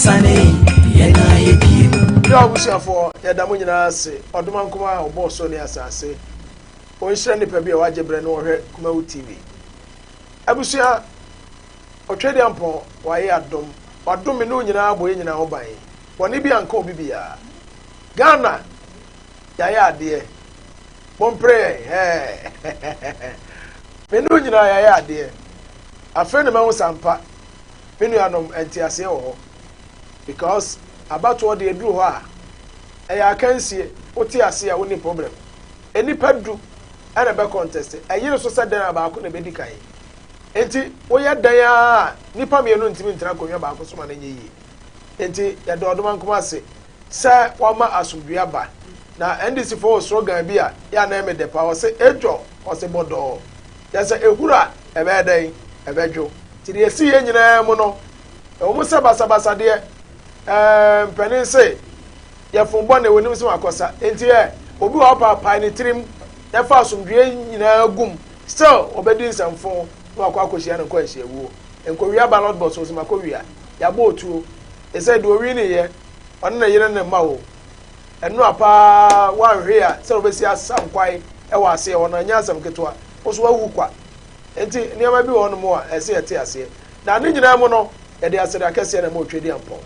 Sane yɛn na yɛbie mu. Yɛ abusuafoɔ, yɛda mo nyinaa ase. Ɔdoma nkoma a ɔbɔɔ soro ne asase, ɔnhyira nnipa bi a wagye berɛ na wɔhwɛ Kumawu TV. Abusua, Ɔtwedeampɔn wayɛ adom, wadom me ne wo nyinaa, abɔ yɛn nyinaa ho ban. Bɔne bi anka obi biara. Ghana, yɛayɛ adeɛ. Mompere yɛn hɛɛ. Me ne wo nyinaa yɛayɛ adeɛ. Afei na mahu sampa. Me nuanom, nteaseɛ wɔ hɔ. Because abatoɔ deɛ, ɛduru hɔ a, ɛyɛ akansie. Wote ase a, wonni problem. Nnipa 10 ɛna ɛbɛ contest. Ɛyere so sɛ dɛn a, baako na ɛbɛdi kan. Nti woyɛ dɛn a, nnipa mmienu ntumi ntena akonnwa baako so ma no nyɛ yie. Nti yɛda Ɔdoma Nkoma ase sɛ wama asomdwe aba. Na NDC foɔ wɔ slogan bi a yɛ anan mi dɛ pa, ɔsɛ edwɔ, ɔsɛ bɔdɔɔ, yɛsɛ ehuru a ɛbɛyɛ dɛn, ɛbɛdwo. Nti deɛ esi yɛn nyinaa mu no, ɛwɔ mu sɛ basabasa deɛ, mpanin se yɛfon bɔ na ɛwɔ nim sɛ wakɔsa. Nti obi wɔ hɔ paapae ne tirim yɛfa asomdwe nyinaa gum, still ɔbɛdi nsɛmfo na wakɔ akɔhyia no nkɔ nhyiawuo nkɔwia ballot box. Ɔsɛ makɔwia, yɛabɔ otuo ɛsɛ deɛ owi ne yɛ ɔne ne yere ne mma o. Ɛno paa wanhwe a sɛ wobɛsi asa nkwae ɛwɔ aseɛ hɔ no, ɛnyɛ asɛm ketewa. Wo so wawu kwa. Nti nneɛma bi wɔ hɔnom a ɛsɛ yɛte aseɛ. Na ne nyinaa mu no, yɛde asɛde akɛseɛ na ma Otwe di ampɔn.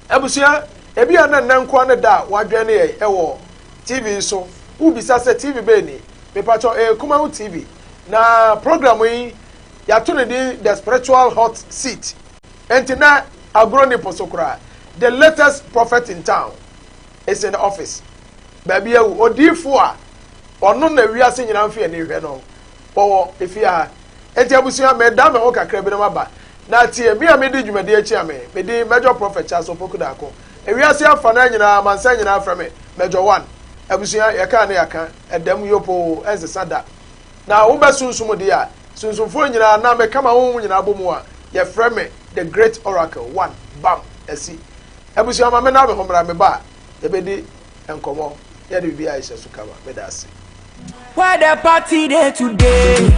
Abusua, ebi a na nnɛ nkoa ne da a wadwɛn ne yɛn ɛwɔ TV so, wobisa sɛ TV bɛɛ ni. Mepakyɛw, ɛyɛ Kumawu TV. Na program yi, yɛato ne din The Spiritual Hot Seat. Nti na agorɔ ni po so koraa. The latest prophet in town is in the office. Baabi awu odiifo a ɔno na wiase nyinaa mfe ani hwɛ no, wɔwɔ efie ha. Nti abusua, mɛda me ho kakra bi na maba. Na tie me a medi dwumadi akyi a, me medi Major Prophet Charles Opoku Daako. Ewiase afa na nyinaa, amansa nyinaa frɛ me Major One. Abusua, yɛka ne yɛka ɛdɛm yopoo, ɛnsesa da. Na wobɛ sunsum deɛ a, sunsumfoɔ nyinaa na meka ma honhom nyinaa bɔ mu a, yɛfrɛ me The Great Oracle One. Bam asi. Abusua, ma me na me ho mmra. Me ba a, yɛbɛdi nkɔmmɔ, yɛde biribi a ɛhyɛ so kama. Meda ase. Where the party dey today?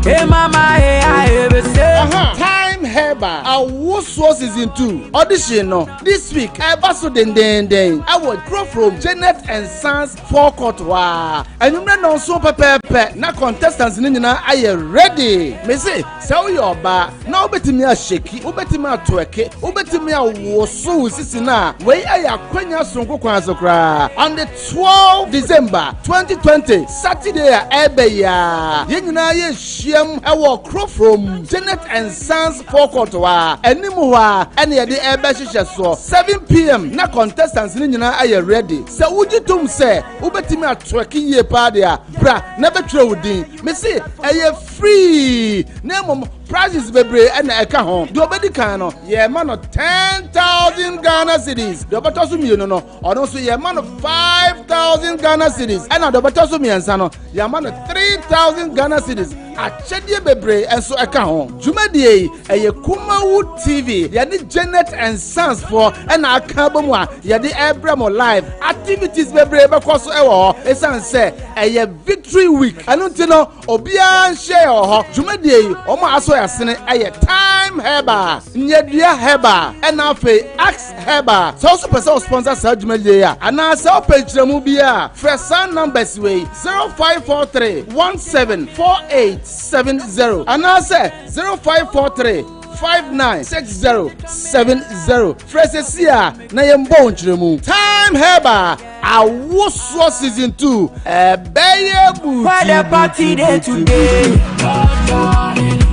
Hey mama, hey, I ever say. Time Herbal Awosoɔ Season 2 audition no this week ɛba so dendenden ɛwɔ Kurofrom Janet and Sons forecourt hɔ a, anwummerɛ 7 pɛpɛɛpɛ na contestants no nyinaa ayɛ ready. Mese sɛ woyɛ ɔbaa na wobɛtumi ahyɛki, wobɛtumi atwerk, wobɛtumi awoso wo sisi no a, wei ɛyɛ akwanya sononko kwan so koraa. On the 12 December 2020, Saturday a ɛbɛ yi a, yɛn nyinaa yɛhyiam ɛwɔ Kurofrom Janet and Sons forecourt hɔ a, anim hɔ a ɛne yɛde ɛbɛhyehyɛ soɔ 7 p.m. na contestants no nyinaa ayɛ ready. Sɛ wogye tom sɛ wobɛtumi atwerk yie paa deɛ a, bra na bɛtwerɛ wo din. Mese ɛyɛ free, na mmom prizes bebree ɛna ɛka ho. Deɛ ɔbɛdi kan no, yɛma no 10,000 Ghana cedis. Deɛ ɔbɛtɔ so mmienu no, ɔno nso yɛma no 5,000 Ghana cedis, ɛna deɛ ɔbɛtɔ so mmiɛnsa no, yɛama no 3,000 Ghana cedis. Akyɛdeɛ bebree nso ɛka ho. Dwumadie yi ɛyɛ Kumawu TV, yɛne Janet and Sons foɔ ɛna aka bɔ mu a yɛde ɛbrɛ mo live. Activities bebree bɛkɔ so ɛwɔ hɔ, ɛsiane sɛ ɛyɛ Victory Week. Ɛno nti no, obiara nhyɛ wɔ hɔ. Dwumadie yi, wɔn a asɔ yɛasene ɛyɛ Time Herbal, Nyadua Herbal, ɛna afei Axe Herbal. Sɛ woso pɛ sɛ wo sponsor saa dwumadie yi a, anaa sɛ wopɛ nkyerɛmu bi a, frɛ saa numbers wei: 0543 174870 anaasɛ 0543 596070. Frɛ sɛsi a na yɛmbɔ wo nkyerɛmu. Time Herbal Awosoɔ Season 2 ɛbɛyɛ buti. Where the party dey today?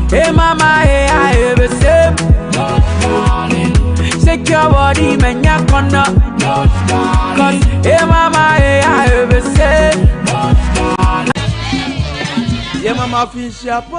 Hey mama, hey, I ever say. Shake your body, man, ya corner. 'Cause hey mama, hey, I ever say. Yɛ mama finhyia po,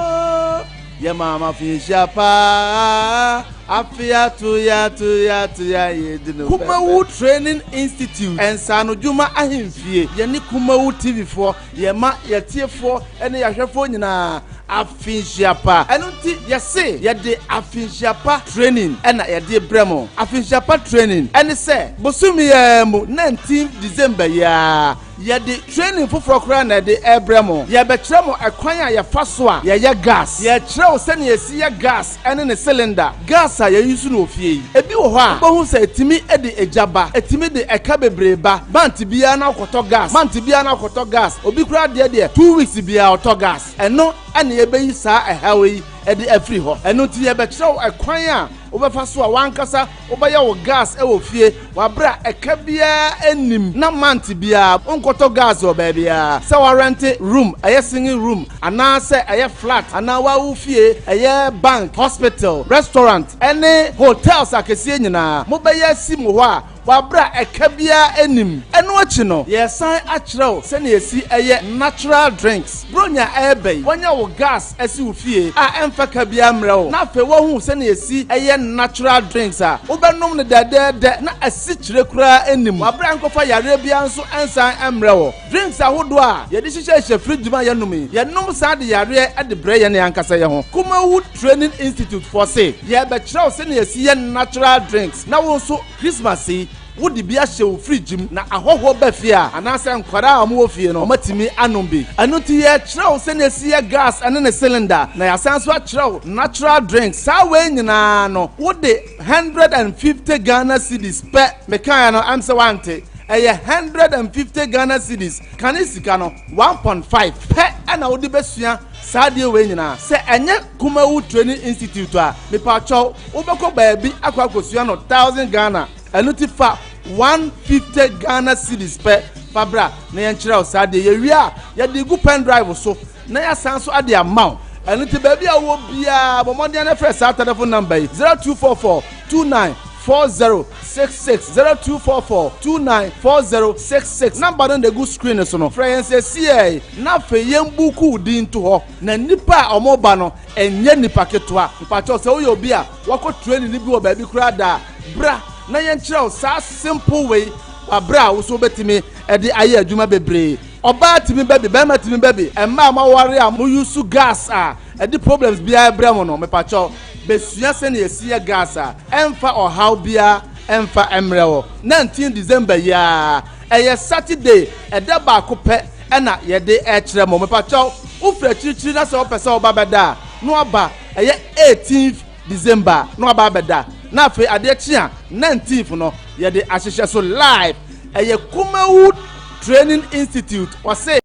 yɛ mama finhyia paa, afe ato ya to ya to ya yɛ di no. Kumawu Training Institute, nsanodwuma ahemfie, yɛne Kumawu TV foɔ, yɛma yɛtiefoɔ ne yɛahwɛfoɔ nyinaa afinhyia pa. Ɛno nti yɛse yɛde afinhyia pa training ɛna yɛde brɛ mo. Afinhyia pa training ɛne sɛ bosome yɛ mu 19 December yi a. Yɛde training foforɔ koraa na ɛde ɛrebrɛ mo. Yɛrebɛkyerɛ mo ɛkwan a yɛfa so a yɛyɛ gas. Yɛrekyerɛ wo sɛnea yɛsi yɛ gas ɛne ne cylinder. Gas a yɛ use no wɔ fie yi, ebi wɔ hɔ a wobɛhu sɛ ɛtumi de egya ba, ɛtumi de ɛka bebree ba. Month biara na wokɔtɔ gas, month biara na wokɔtɔ gas. Obi koraa deɛ deɛ, 2 weeks biara ɔtɔ gas. Ɛno ɛna yɛbɛyi saa ɛhaw yi ɛde afiri hɔ. Ɛno nti yɛbɛkyerɛ wo ɛkwan a wobɛfa so a wankasa wobɛyɛ wo gas ɛwɔ fie wabere a ɛka biara anim, na month biara wonkɔtɔ gas wɔ baabiara, sɛ warent room, ɛyɛ single room anaasɛ ɛyɛ flat anaa wawo fie, ɛyɛ bank, hospital, restaurant ɛne hotels akɛseɛ nyinaa, mobɛyɛ si mu hɔ a wabere a ɛka biara anim. Ɛno akyi no, yɛsan akyerɛ wo sɛnea esi ɛyɛ natural drinks. Bronya ɛɛbɛ yi, wɔnyɛ wo gas ɛsi wo fie a ɛmfa ka biara mmerɛ wo, na afei wɔhu sɛnea esi ɛyɛ natural drinks a wobɛnom no dɛdɛɛdɛ na asikyire koraa anim, wabere a nkɔfa yareɛ biara nso ɛnsan ɛmmerɛ wo. Drinks ahodoɔ a yɛde hyehyɛhyɛ fridge mu a yɛnom yi, yɛnom saa de yareɛ ɛde brɛ yɛn ankasa yɛn ho. Kumawood Training Institute foɔ se yɛbɛkyerɛ wo sɛnea esi yɛ natural drinks, na wo nso Christmas yi wode bi ahyɛ wo fridge mu na ahɔhoɔ ba fie a, anaasɛ nkwadaa a wɔwɔ fie no, wɔmatumi anom bi. Ɛno nti yɛkyerɛ wo sɛnea esi yɛ gas ɛne ne cylinder, na yɛasan so akyerɛ wo natural drinks. Saa wei nyinaa no, wode 150 Ghana cedis pɛ. Mekaeɛ no ɛm sɛ wante, ɛyɛ 150 Ghana cedis, kane sika no 1.5 pɛ, ɛna wode bɛsua saa adeɛ wei nyinaa. Sɛ ɛnyɛ Kumawu Training Institute a, mepatwɛw, wobɛkɔ baabi akɔ akɔsua no 1,000 Ghana. Ɛno ti fa 150 Ghana cedis pɛ fa bra na yɛnkyerɛ wo saa deɛ. Yɛwie a, yɛde gu pen drive so na yɛasan so ade ama wo. Ɛno nti baabi a wowɔ biara, bɔ mmɔden na frɛ saa telephone number yi: 0244 29 4066, 0244 29 4066. Number no na egu screen so no. Frɛ yɛn sɛ sie na afei yɛn book wo din to hɔ, na nipa a ɔmo ba no ɛnyɛ nipa ketewa. Mpakyɛw, sɛ woyɛ obi a wakɔ training ni bi wɔ baabi koraa daa, bra na yɛnkyerɛ wo saa simple way wabra a woso wobɛtumi ɛde ayɛ adwuma bebree. Ɔbaa tumi bɛ bi, bɛrima tumi bɛ bi, mmaa a moaware a mo use gas a ɛde problems biara brɛ mo no, mepakyɛw, besua sɛnea esi yɛ gas a ɛmfa ɔhaw biara ɛmfa mmerɛ wɔ. 19 December yi a ɛyɛ Saturday, ɛda baako pɛ ɛna yɛde ɛkyerɛ mo. Mepakyɛw, wofiri akyirikyiri na sɛ wopɛ sɛ woba bɛda a, na waba ɛyɛ 18th December na waba abɛda, na afei adeɛ kye a, 19th no yɛde ahyehyɛ so live. Ɛyɛ Kumawood Training Institute wɔse.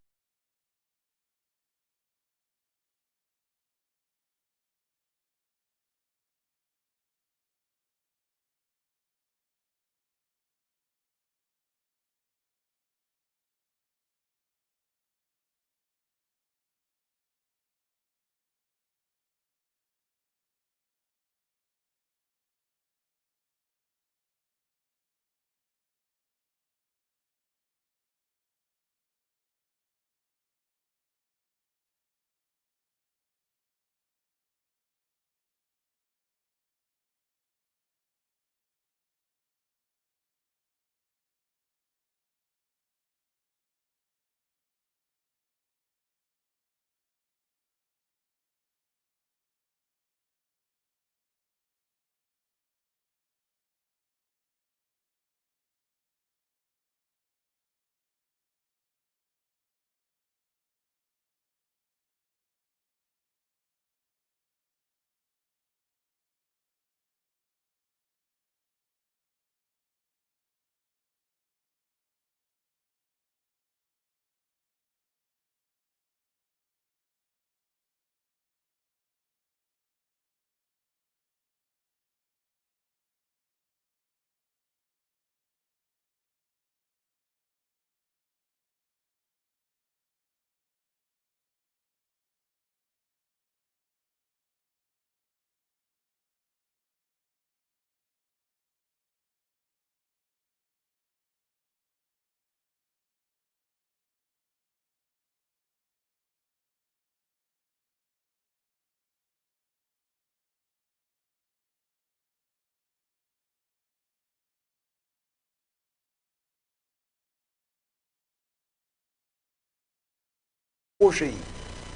Wohwɛ yi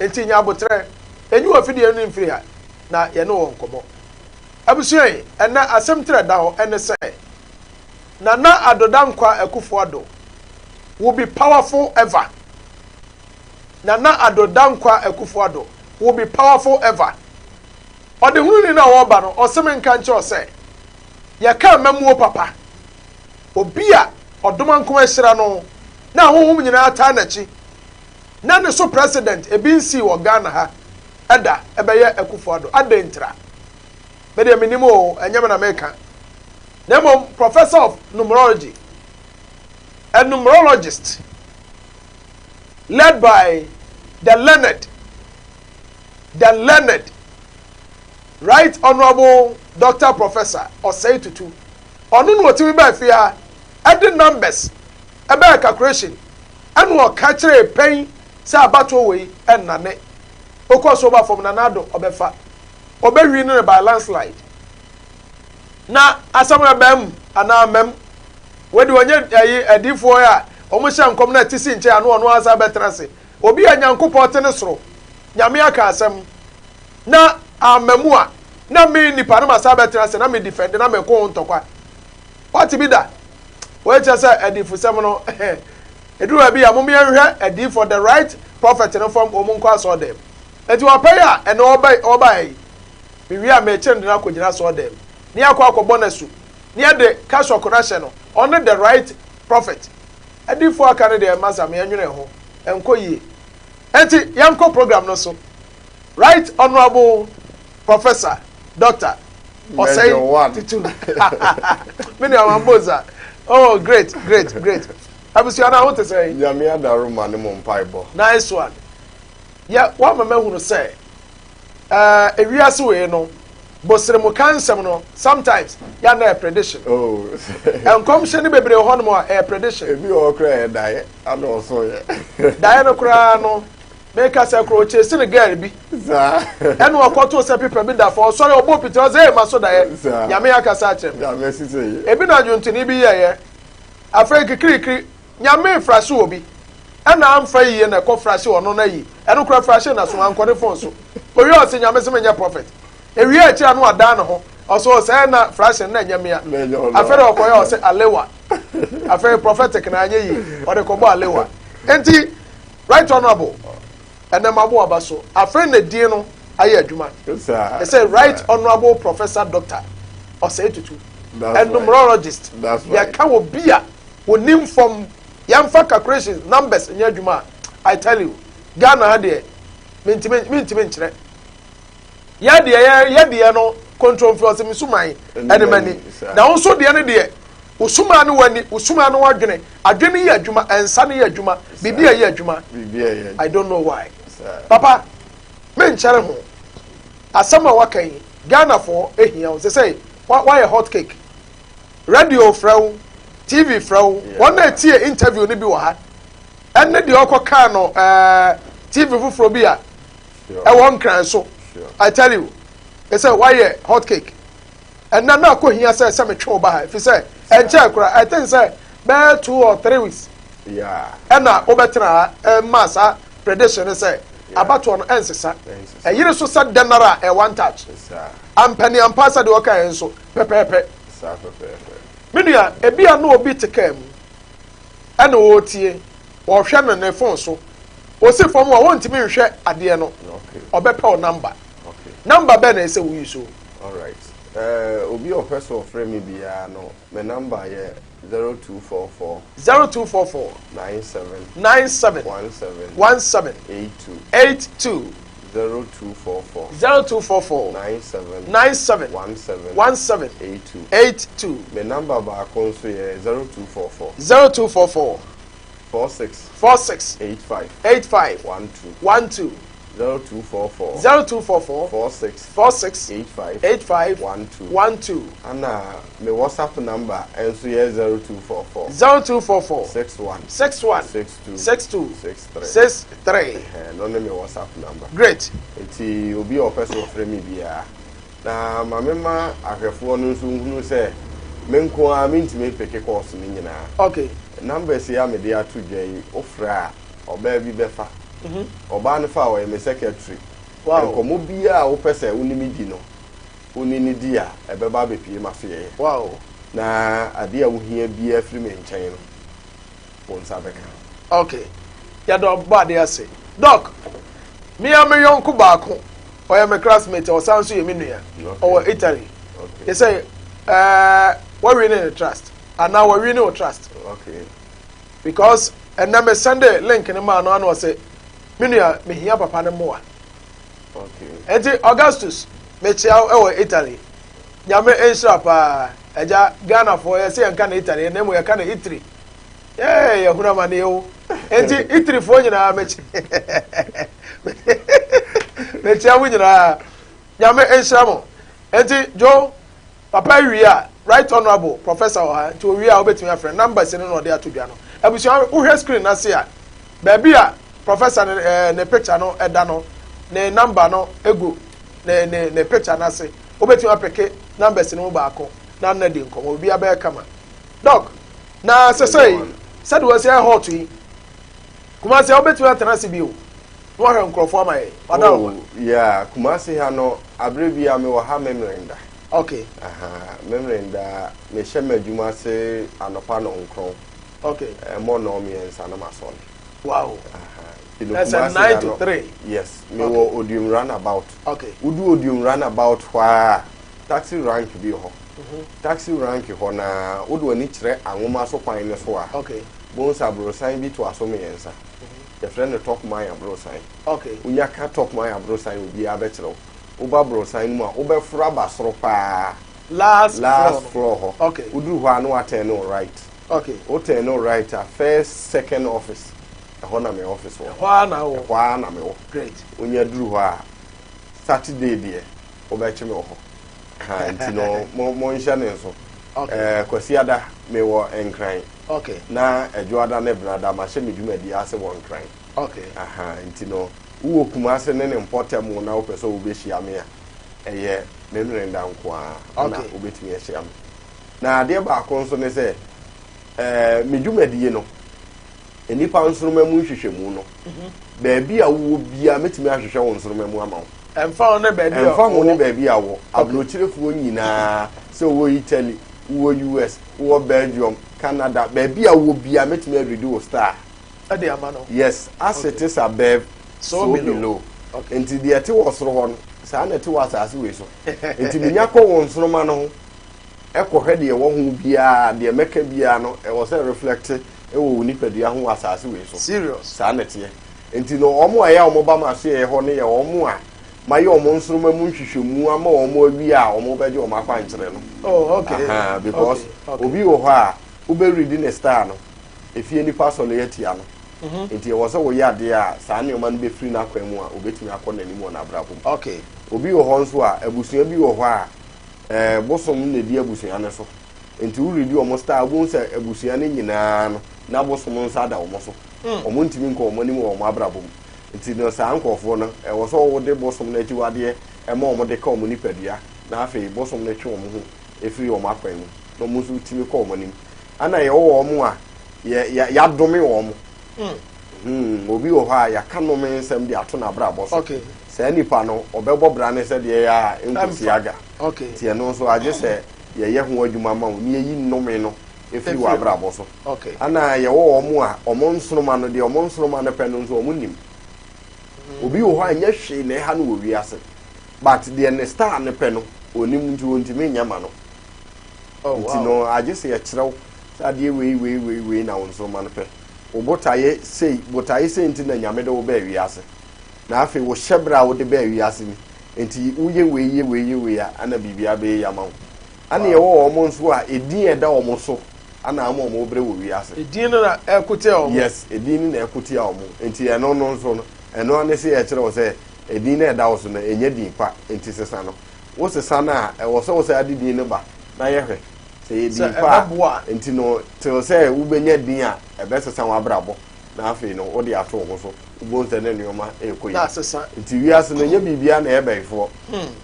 nti nya abotrɛ enyi wɔ fidie no mfiri ha na yɛne wɔ nkɔmmɔ. Abusua yi, ɛnɛ asɛm tiri da hɔ ɛne sɛ Nana Addo Dankwa Akufo Addo. will be powerful ever. Nana Addo Dankwa Akufo Addo will be powerful ever. Ɔdehununi no a ɔreba no, ɔse menka nkyerɛ wo sɛ, yɛka amammuo papa, obi a ɔdomankoma ahyira no na ahonhom nyinaa taa n'akyi, na ne so president ebi nsii wɔ Ghana ha da, ɛbɛyɛ Akufo Addo. Adɛn ntira? Me deɛ mennim oo, ɛnyɛ me na meka. Na mmom Professor of Numerology, a numerologist led by the learned, the learned Right Honourable Doctor Professor Osei Tutu, ɔno na ɔtumi baa fie ha ɛde numbers ɛbɛyɛ calculation ɛna ɔka kyerɛɛ pɛn sɛ abatoɔ wei ɛnnane, okɔ so ba fam Nana Addo ɔbɛfa, ɔbɛwi no by landslide. Na asɛm no ɛbaa mu anaa ammam? Wei deɛ ɔnyɛ ɛyi adiifoɔ a wɔn hyɛ nkɔm na ɛte si nkyɛn ano ɔno asa bɛtena ase. Obi a Nyankopɔn te ne soro, Nyame aka asɛm na amma mu a, na me nipa no masa bɛtena ase na me defend na meko ho ntɔkwa. Wate bi da? Wei kyerɛ sɛ adifusɛm no ɛduru baabi a mom yɛnhwɛ adiifoɔ the right prophet no fam wɔn nkɔ asɔɔdɛm. Enti wapɛ yi a ɛnɛ ɔba ɔba yi mewie a mekyere no de no akɔgyina asɔɔdɛm ne akɔ akɔbɔ no asu ne yɛde cassock no ahyɛ no ɔne the right prophet. Adiifoɔ aka no deɛ masa me yɛnwene ho ɛnkɔ yie. Enti yɛnkɔ program no so. Right Honourable Professor Doctor Osei Tutu. Me nua Mamboza. Oh great great great. Abusua no ho te sɛn? Nyame adaroma ne mo mpaebɔ. Nice one. Yɛ wama mahunu sɛ ɛɛ ewiase wei no bosremka nsɛm no sometimes yɛ na ɛyɛ prediction. Oh. Nkɔmhyɛ no bebree wɔ hɔnom a ɛyɛ prediction. Ebi wɔ hɔ koraa ɛyɛ daeɛ ana ɔso yɛ. Daeɛ no koraa no meka sɛ koro ɔkyesi no girl bi. Saa. Ɛna ɔkɔtoo sɛ pepa bi da fam ɔsɔre ɔbɔ piti ɔsɛ ee ma so daeɛ. Nyame akasa akyerɛ me. Nyame sise yi. Ebi na dwontoni bi yɛɛyɛ. Afei kikirikiri Nyame frahye obi ɛna amfa yie na ɛkɔ frahye ɔno no ayi ɛno kora frahye na so ankɔ ne phone so owie ɔse Nyame se menyɛ prophet ewie akyire ano adan ne ho ɔse ɔsɛ na frahye no na ɛnyɛ mea afei de ɔkɔyɛ ɔse alewa afei prophetic na anyɛ yie ɔde kɔbɔ alewa enti right honorable ɛnɛ mabo aba so afei na din no ayɛ adwuma ɛsɛ right honorable professor doctor Osei Tutu a numerologist yɛka wɔ bi a Onim fam yɛnfa calculations numbers nyɛ adwuma a I tell you Ghana ha deɛ mentumi mentumi nkyerɛ yɛ deɛ yɛ yɛ deɛ no kontromfi ɔsɛ me suman ɛne m'ani na wo nso deɛ no deɛ wo suman no w'ani wo suman no w'adwene adwene yɛ adwuma ɛnsa no yɛ adwuma biribi a ɛyɛ adwuma I don't know why papa menkyɛre ho asɛm a waka yi Ghanafoɔ ehia wo sɛ sɛ wayɛ hot cake Radio frɛ wo, TV frɛ wo, wɔn a etie interview no bi wɔ ha, ɛne deɛ ɔkɔ kaa no ɛɛ TV foforɔ bi a ɛwɔ nkran so. I tell you, ɛsɛ wayɛ hot cake. Ɛnna na akɔ hia sɛ sɛ metwe wo ba ha, efi sɛ ɛnkyɛn kora, I think sɛ bɛyɛ 2 or 3 weeks. Ɛna wobɛtena ha ɛma saa prediction no sɛ abatoɔ no ɛnsesa. Ɛyere so sɛ dɛn ara a ɛyɛ one touch. Ampaniampa sɛ deɛ ɔka yɛn nso pɛpɛɛpɛ. Saa pɛpɛɛpɛ. Me nua, ebia na obi te kaa mu ɛna ɔretie, ɔrehwɛ no ne phone so. Osi fam a wɔntumi nhwɛ adeɛ no, ɔbɛpɛ wo number. Number bɛn na ɛsɛ wo use o? Alright. Uh, obi a ɔpɛ sɛ ɔfrɛ me biara no, me number yɛ 0244. 0244. 97. 97. 17. 17. 82. 82. 0244. 0244. 97. 97. 17. 17. 82. 82. Me number baako nso yɛ 0244. 0244. 46. 46. 85. 85. 12. 12. 0244. 0244. 46. 46. 85. 85. 12. 12. Ana me WhatsApp number nso yɛ 0244. 0244. 61. 61. 62. 62. 63. 63. Ɛno ne me WhatsApp number. Great. Nti obi a ɔpɛ sɛ ɔfrɛ me biara na ma mema ahwɛfoɔ no nso nhunu sɛ me nko ara mentumi mpeke calls no nyinaa. Numbers yi a mede ato dwa yi wofrɛ a ɔbaa bi bɛfa. Ɔbaa no fa a ɔyɛ me secretary. Nkɔmmɔ biara a wopɛ sɛ wo ne me di no wo ne no di a ɛbɛba abɛpue m'asoɛeɛ. Na adeɛ a wohia biara firi me nkyɛn no. Wo nsa bɛka. Okay. Yɛda ɔbɔ adeɛ ase. Doc, me a me yɔnko baako, ɔyɛ me classmate, ɔsan nso yɛ me nua. Ɔwɔ Italy. Okay. Yɛ sɛ ɛɛ wɔwe ne ne trust anaa wɔwe ne o trust. Okay. Because ɛnna me send link ne maa no ano ɔsɛ me nua mehia papa ne mmoa. Okay. Nti Augustus mekyia wo ɛwɔ Italy. Nyame nhyira paa. Ɛgya Ghanafoɔ yɛsɛ yɛnka no Italy na mmom yɛka no Italy. Yɛɛ yɛhunu amaneɛ o. Nti Italyfoɔ nyinaa mekyia mo nyinaa. Nyame nhyira mo. Nti Joe, papa wie a, Right Honourable Professor wɔ ha, nti owie a wobɛtumi afrɛ numbers no na ɔde ato dwa no. Abusua, wohwɛ screen n'ase a, baabi a Professor ne, ne picture no ɛda no, ne number no egu ne ne ne picture n'ase. Wobɛtumi apeke numbers no mu baako na nna di nkɔmmɔ, obi abɛyɛ kama. Doc, na sɛsɛi, sɛde wɔasi ayɛ hot yi, Kumasi a wobɛtumi atena ase bio na wahwɛ nkurɔfoɔ ama yɛ. Wada Oh, yeah, Kumasi ha no, abere bi a mewɔ ha Memrenda. Okay. Aha, Memrenda, mehyɛ m'adwuma ase anɔpa nɔnkron. Okay. Ɛmmɔ nnɔn mmiɛnsa na masɔre. Wow. Aha. Nti no That's a Kumasi 9 ha to no, 3. Yes, mewɔ Odiom runabout. Okay. Wodu Odiom runabout hɔ a, taxi rank bi wɔ hɔ. Taxi rank hɔ na wode w'ani kyerɛ Anwoma so kwan no so a, Okay. bohu sɛ aborosan bi toa so mmiɛnsa. Yɛfrɛ no Topman aborosan. Okay. Wonya ka Topman aborosan obiara bɛkyerɛ wo. Woba aborosan no mu a, wobɛforo aba soro paa. Last Last floor. floor hɔ. Okay. Woduru hɔ a na woatɛn no right. Okay. Wotɛn no right a, first second office, ɛhɔ na me office wɔ. Ɛhɔ ara na wɔ. Ɛhɔ ara na mewɔ. Great. Wonya duru hɔ a, Saturday deɛ, wobɛkye me wɔ hɔ. Ha, nti no, mo monhyɛ ne nso. Okay. Kwasiada, mewɔ Nkran. Okay. Na Adwoada ne Benada, mahyɛ me dwumadie ase wɔ Nkran. Okay. Aha, nti no, wowɔ Kumase ne ne mpɔtam na wopɛ sɛ wobɛhyia me a, ɛyɛ Memeneda nko ara na Okay. wobɛtumi ahyia me. Na adeɛ baako nso ne sɛ, me dwumadie no, nnipa nsoroma mu nhwehwɛmu no, baabi a wowɔ biara mɛtumi ahwehwɛ wo nsoroma mu ama wo. Ɛmfa ho ne baabi a Ɛmfa ho ne wowɔ. baabi a wɔ. Aburokyerefoɔ nyinaa, sɛ wowɔ Italy, wowɔ US, wowɔ Belgium, Canada, baabi a wowɔ biara mɛtumi aredi wo star. Ɛde ama no. Yes, as it is above, So so below. below. Okay. Nti deɛ ɛte wɔ soro hɔ no, saa na ɛte wɔ asase wei so. Nti menya kɔ wo nsoroma no ho, ɛkɔhwɛ deɛ ɛwɔ ho biara, deɛ mɛka biara no, ɛwɔ sɛ reflect ɛwɔ wo nipadua ho wɔ asase wei so. Serious. Saa na ɛteɛ. Nti no, wɔn a ɛyɛ a wɔn ba ma so yɛ hɔ no yɛ wɔn a mayɛ wɔn nsoroma mu nhwehwɛmu ama wɔn awie a wɔn bɛgye wɔn akwankyerɛ no. Oh, okay. Aha, because Okay. obi wɔ hɔ a wobɛredi ne star no, efie nipa sɔre atia no. Nti ɛwɔ sɛ woyɛ adeɛ a saa nneɛma no bɛfiri n'akwan mu a obɛtumi akɔ n'anim wɔ n'abrabɔ mu. Okay. Obi wɔ hɔ nso a abusua bi wɔ hɔ a bosom na edi abusua no so. Nti woredi wɔn star, wobɛhu sɛ abusua no nyinaa no na bosom nsa da wɔn so. Wɔn ntumi nkɔ wɔn anim wɔ wɔn abrabɔ mu. Nti no saa nkurɔfoɔ no, ɛwɔ sɛ wode bosom no akyiwadeɛ ɛma wɔn de ka wɔn nipadua, na afei bosom no twe wɔn ho efiri wɔn akwan mu, na wɔn nso tumi kɔ wɔn anim. Ɛna yɛwɔ wɔn a yɛ yɛ yɛadome wɔn. Obi wɔ hɔ a yɛaka nnome nsɛm de ato n'abrabɔ so. Okay. Saa nipa no, ɔbɛbɔ bra ne sɛdeɛ ɛyɛ a nkosi Ɛmfa. aga. Okay. Nti ɛno nso agye sɛ yɛyɛ ho adwuma ma wo, na yɛyi nnome no efiri Efiri wɔ abrabɔ so. Okay. Ana yɛwɔ wɔn a wɔn nsoroma no, deɛ wɔn nsoroma no pɛ no nso wɔn nim. Obi wɔ hɔ a nyɛ hwee na ɛha no wɔ wiase, but deɛ ne star no pɛ no onim, nti wɔntumi nyɛ ma no. Oh, Nti wow. no agye sɛ yɛkyerɛw sɛ adeɛ wei wei wei wei na wo nsoroma no pɛ. Wo botaeɛ sei, botaeɛ sei nti na Nyame de wo baa wiase. Na afei wo hyɛberɛ a wode baa wiase ni. Nti woyɛ wei yɛ wei yɛ wei a, ana biribiara bɛyɛ yie ama wo. Ana yɛwɔ wɔn nso a edin a ɛda wɔn so ana ama wɔn brɛ wɔ wiase. Edin no na ɛko tia wɔn. Yes, edin no na ɛko tia wɔn. Nti ɛno no nso no, ɛno ara ne sɛ yɛkyerɛ wo sɛ edin no a ɛda wo so no, ɛnyɛ din pa, nti sesa no. Wo sesa no a, ɛwɔ sɛ wo sɛ ade din no ba na yɛhwɛ sɛ yɛ din Sɛ pa ɛbɛboa. a. Nti no, till sɛ wobɛnya din a ɛbɛsesa w'abrabɔ, na afei no wode ato wo ho so, wobɛhu sɛ ne nneɛma ɛrekɔ Na yie. asesa. Nti wiase no, ɛnyɛ biribiara na ɛyɛ bɛyifoɔ,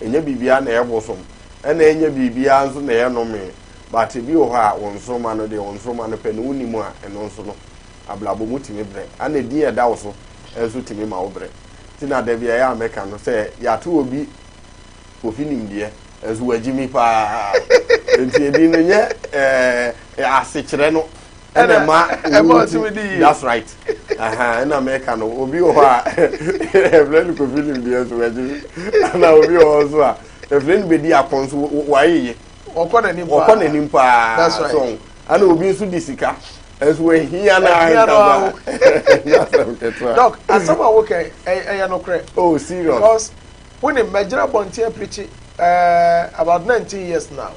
ɛnyɛ biribiara na ɛyɛ bosom, ɛna ɛnyɛ biribiara nso na ɛyɛ nnome. But ebi wɔ hɔ a wo nsoroma no deɛ, wo nsoroma no pɛ no wonim a, ɛno nso no abrabɔ mu tumi brɛ. Ɛna edin a ɛda wo so nso tumi ma wo brɛ. Nti na da bi a ɛyɛ a mɛka no sɛ yɛato obi Kofi nimdeɛ nso wagyi mi paa. Nti edin no nyɛ asekyerɛ no. Ɛna ɛma ɛma ɔtumi di yie. That's right. Ɛna mɛka no, obi wɔ hɔ a ɛfrɛ no Kofi Nimdeɛ nso wagye, ɛna obi wɔ hɔ nso a ɛfrɛ no Bedi Ako nso wayeye. Ɔkɔ n'anim paa. Ɔkɔ n'anim paa. That's right. So ɛna obi nso di sika nso wahia na Ahia no awo. Ɛnyɛ asɛm ketewa. Doc, asɛm a wokɛ ɛyɛ nokorɛ. Oh, serious. Because wonim mɛgyina bɔnten apirikyi about 19 years now.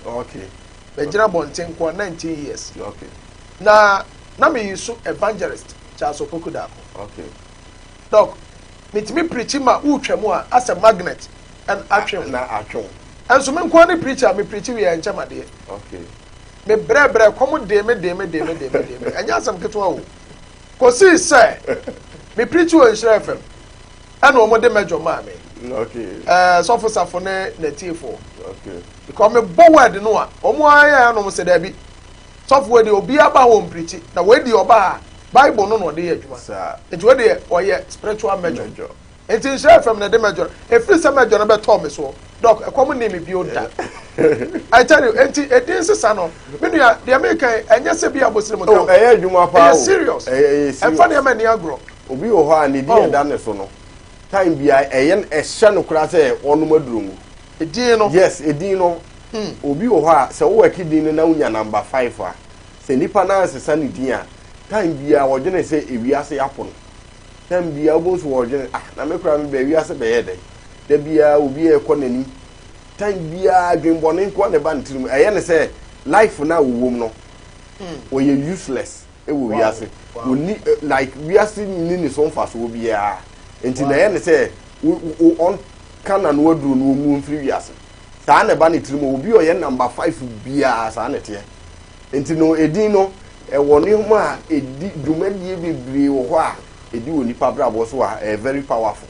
Mɛgyina bɔnten nkoa 19 years. Na meyi so Evangelist Charles Opoku Daako. Doc, metumi pirikyi ma wotwa mu a asɛ magnet ɛn atwe ho. Na atwe ho. Ɛnso me nkoa ne pirikyi a me pirikyi wie ɛnkyɛm adeɛ. Me brɛbrɛ kɔm de me de me de me de me de me, ɛnyɛ asɛm ketewa o. Kɔsii sɛ me pirikyi wɔ Nhyira FM ɛna wɔn de mɛdwɔ maa me. Sɔfo Safo ne n'atiefoɔ. Because me bɔ word no a wɔn ayɛ anom sɛ daabi. Sɔfo wei deɛ obiara ba hɔ mpirikyi, na wei deɛ ɔba ha Bible no na ɔde yɛ adwuma. Nti wei deɛ ɔyɛ spiritual major. Nti Nhyira FM na ɛde major no. Ɛfiri sɛ major no bɛtɔɔ me soɔ, Doc, ɛkɔm nnii me bio da. I tell you, nti ɛdin sesa no, me nua, deɛ meka yi, ɛnyɛ sɛ bi a bosere mu ka ho. Ɛyɛ adwuma paa o. Ɛyɛ serious. Ɛyɛ serious. Ɛmfa nneɛma nni agorɔ. Obi wɔ hɔ a ne din ɛda ne so no, time biara ɛyɛ ɛhyɛ no koraa sɛ ɔnom aduro ngu. Edin no. Yes, edin no. Obi wɔ hɔ a sɛ wowɔ din no na wonya number 5 a, sɛ nipa no ansesa ne din a, time biara wɔdwene sɛ ewiase apo no. Time biara wobɛhu sɛ wɔdwene, ah, na me koraa mebɛ ewiase bɛyɛ dɛn? Da biara obi a ɛkɔ n'anim. Time biara adwenbɔne nko a na ɛba ne tirim. Ɛyɛ ne sɛ life no a wɔwɔ mu no, ɔyɛ useless ɛwɔ wiase. Ɔnni, like wiase nni ne so mfasoɔ biara. Nti na ɛyɛ ne sɛ ɔnka n'ano aduro no ɔnwu mfiri wiase. Saa na ɛba ne tirim. Obi a ɔyɛ number 5 biara saa na ɛteɛ. Nti no edin no ɛwɔ nneɛma a ɛdi dwumadie bebree wɔ hɔ a ɛdi wɔ nipa abrabɔ so a ɛyɛ very powerful.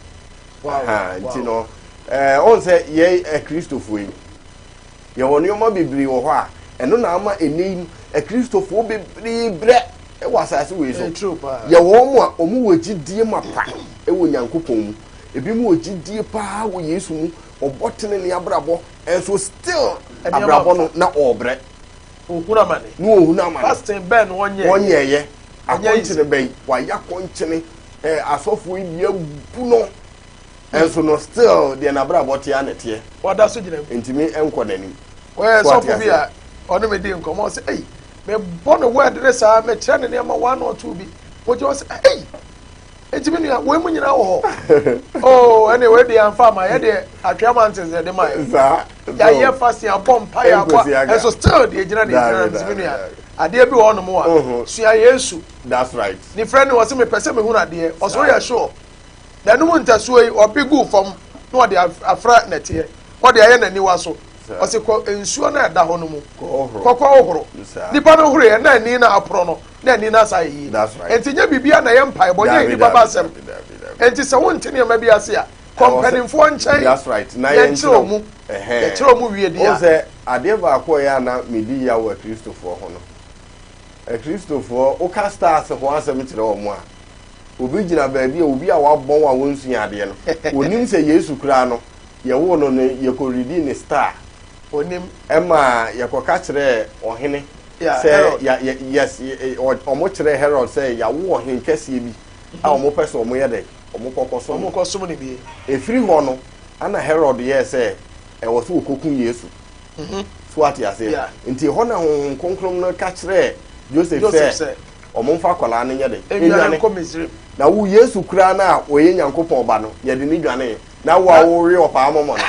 Nti no ɔn sɛ yɛ Akristofoɔ yi yɛwɔ nneɛma bebree wɔ hɔ a ɛno na ama ɛnɛ yi no Akristofoɔ bebree brɛ ɛwɔ asase wei so. Yɛwɔ wɔn a wɔn wɔ gyidie mapa ɛwɔ Nyankopɔn mu, ebi mu wɔ gyidie paa wɔ Yesu mu, ɔbɔ tenene abrabɔ, ɛnso still abrabɔ no na ɔrebrɛ. Ohun amane. Na ohun amane. Fasting bɛn na wɔnyɛ. Wɔnyɛɛyɛ. Akɔnkyene bɛn wayɛ akɔnkyene asɔfoɔ yi bi abu no, ɛnso no still deɛ n'abrabɔ teɛ na teɛ. Wɔda so gyina mu. Ntumi nkɔ n'anim. Wɔyɛ sɔfo bi a ɔne me di nkɔmɔ sɛ ɛyi mebɔ no word ne saa mekyerɛ ne nneɛma 1 or 2 bi wɔgyina hɔ sɛ ɛyi eti mi nua wɔn mu nyinaa wɔ hɔ oh ɛne wei deɛ anfa ama yɛ deɛ atwea mountains yɛ de ma yɛ yɛayɛ fasting abɔ mpa yɛ akɔ ɛso still deɛ gyina deɛ gyina na mi nua adeɛ bi wɔ hɔnom a sua Yesu. That's right. Ne friend ni wɔsi mepɛ sɛ mehunu adeɛ ɔsɛ oyɛ sure na enum ntasuo yi ɔbi gu fam na ɔde afra nɛteɛ ɔde ayɛ n'aniwa so ɔsi kɔ nsuo na ɛda hɔ no mu kɔkɔ ɔhoro nipa no horo yɛ na ani na aporɔ no na ani na asa yɛ yie. Nti nye biribi na yɛ mpaebɔ nye nipa ba asɛm. Nti sɛ wonte nneɛma bi ase a kɔ mpanimfoɔ nkyɛn. That's right. Na yɛnkyerɛ ɔmu yɛkyerɛ ɔmu wie di a. Wɔn sɛ adeɛ baako a ɛyɛ ana medi ya wɔ Akristofoɔ ho no, Akristofoɔ woka stars ho asɛm kyerɛ wɔn a, obi gyina baabi a obi a wabɔn a wɔnsua adeɛ no, onim sɛ Yesu koraa no yɛwoo no no yɛkɔredi ne star. Onim. Ɛma yɛkɔka kyerɛɛ ɔhene sɛ ya ya yes ɔmo kyerɛɛ Herod sɛ yɛawo ɔhen kɛseɛ bi a ɔmo pɛ sɛ ɔmo yɛ dɛ ɔmo kɔkɔ som no. Ɔmo kɔ som no bi. Efiri hɔ no ana Herod yɛɛ sɛ ɛwɔ sɛ ɔkɔku Yesu. So ate aseɛ? Nti ɛhɔ na Honhom Kronkron no ka kyerɛɛ Joseph sɛ ɔmo mfa akwadaa no nyɛ dɛ nnwane nkɔ Misraim. Na wo Yesu koraa no a ɔyɛ Nyankopɔn ba no yɛde no dwanee. Na wo a wowe ɔpaa mɔmɔ no.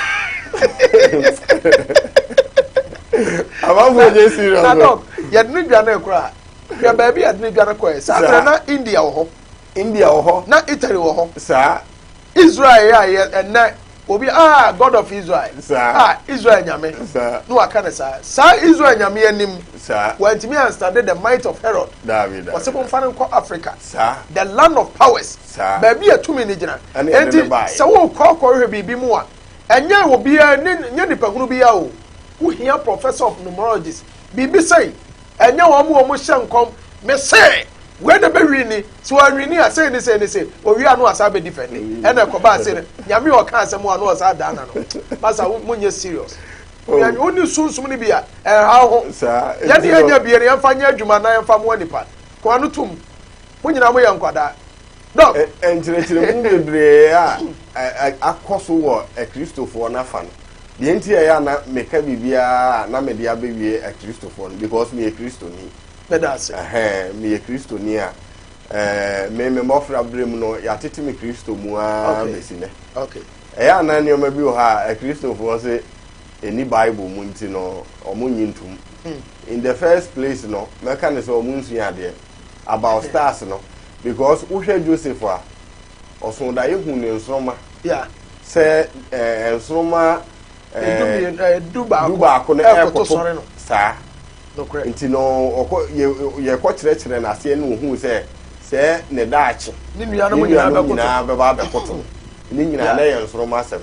Amanfoɔ nyɛ serious. Na dɔk, yɛde no dwane koraa. Hwɛ baabi yɛde no dwane kɔɛ. Saa berɛ na India wɔ hɔ. India wɔ hɔ. Na Italy wɔ hɔ. Saa. Israel yɛ a yɛ ɛnɛ obi ah God of Israel. Saa. Ah Israel nyame. Saa. Na waka ne saa. Saa Israel nyame anim. Saa. Wantumi anstande the might of Herod. Daabi daabi. Wɔsɛ momfa no nkɔ Africa. Saa. The land of powers. Saa. Baabi a tumi no gyina. Ɛne yɛde Enti no baeɛ. sɛ wokɔ akɔhwehwɛ biribi mu a, ɛnyɛ obiara ne nyɛ nipahunu biara o. Wohia professor of numerologist. Biribi sɛi, ɛnyɛ wɔn a wɔhyɛ nkɔm. Mese wei na bɛwini, sɛ wɔanwini a sei ne sei ne sei, owie a na wasan bɛdi fɛnde. Ɛna ɛkɔbaa sei no, Nyame a ɔka asɛm a na ɔsan daa n'ano. Masa, monyɛ serious. Wonni sunsum no bi a, ɛnha wo ho. Saa. Yɛne yɛnya bie no, yɛmfa nyɛ adwuma na yɛmfa mmoa nipa. Koa no tom. Mo nyinaa moyɛ nkwadaa. Doc. Nkyerɛkyerɛmu bebree a akɔ so wɔ Akristofoɔ no afa no. Deɛ nti a ɛyɛ a na meka biribiara a na mede abɛwie Akristofoɔ no because meyɛ Kristoni. Meda ase. Ɛhɛn, meyɛ Kristoni a ɛɛ me me mmɔfra berɛ mu no yɛatete me Kristo mu ara bɛsi nnɛ. Okay. Ɛyɛ a na nneɛma bi wɔ hɔ a Akristofoɔ se ɛni Bible mu nti no wɔn nnye ntom. In the first place no mɛka ne sɛ wɔn nsua adeɛ about stars no because wohwɛ Joseph a ɔso daeɛ hu ne nsoroma sɛ ɛɛ nsoroma ɛɛ du baako no ɛɛkoto saa nti no ɔkɔ yɛ yɛkɔ kyerɛkyerɛ n'aseɛ no ohun sɛ sɛ ne daakye ne nuanom nyinaa bɛba abɛkoto no ne nyinaa na yɛ nsoroma asɛm.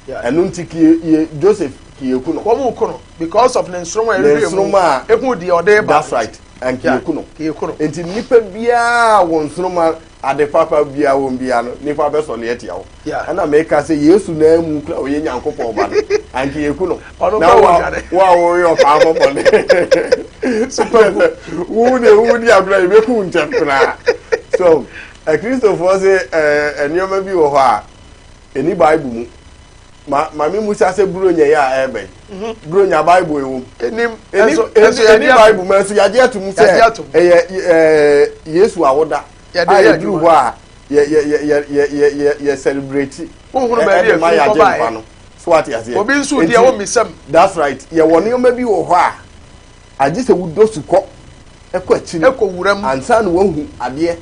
Ɛno nti kie ye Joseph kieku no. Wɔn ku no because of ne nsoroma a ɛhwɛ mu ehu deɛ ɔde ba. That's right. And kieku no. Kieku no. Nti nipa biara wɔ nsoroma ade papa biara wɔn biara no nipa bɛ sɔre atia wo. Ɛna meka sɛ Yesu nan mu kura ɔyɛ Nyankopɔn ba no anka yɛku no. Na wo a woyɛ ɔpaa bɔbɔ ne. Super Wo de wo di agorɔ yɛbɛku wo ntɛm koraa. So Akristofoɔ se nneɛma bi wɔ hɔ a Ɛni Bible mu. Ma ma me musa sɛ Buronya yi a ɛreba yi. Mhm. Buronya Bible ɛwɔ mu. Ɛnim. Ɛni ɛni Bible mu ɛnso yagye atum sɛ ɛyɛ ɛɛ Yesu awoda. A yɛduru hɔ a yɛ yɛ yɛ yɛ yɛ yɛ yɛ yɛ celebrate. Wohunu baabi a ɛde ma efiri yɛagye kɔbaeɛ. nkwa no. So ate aseɛ. Obi nso di ɛwɔ misam. That's right. Yɛwɔ nneɛma bi wɔ hɔ a agye sɛ wodɔ sukɔ ɛkɔ akyiri. Ɛkɔ wura mu. Ansa na wahu adeɛ.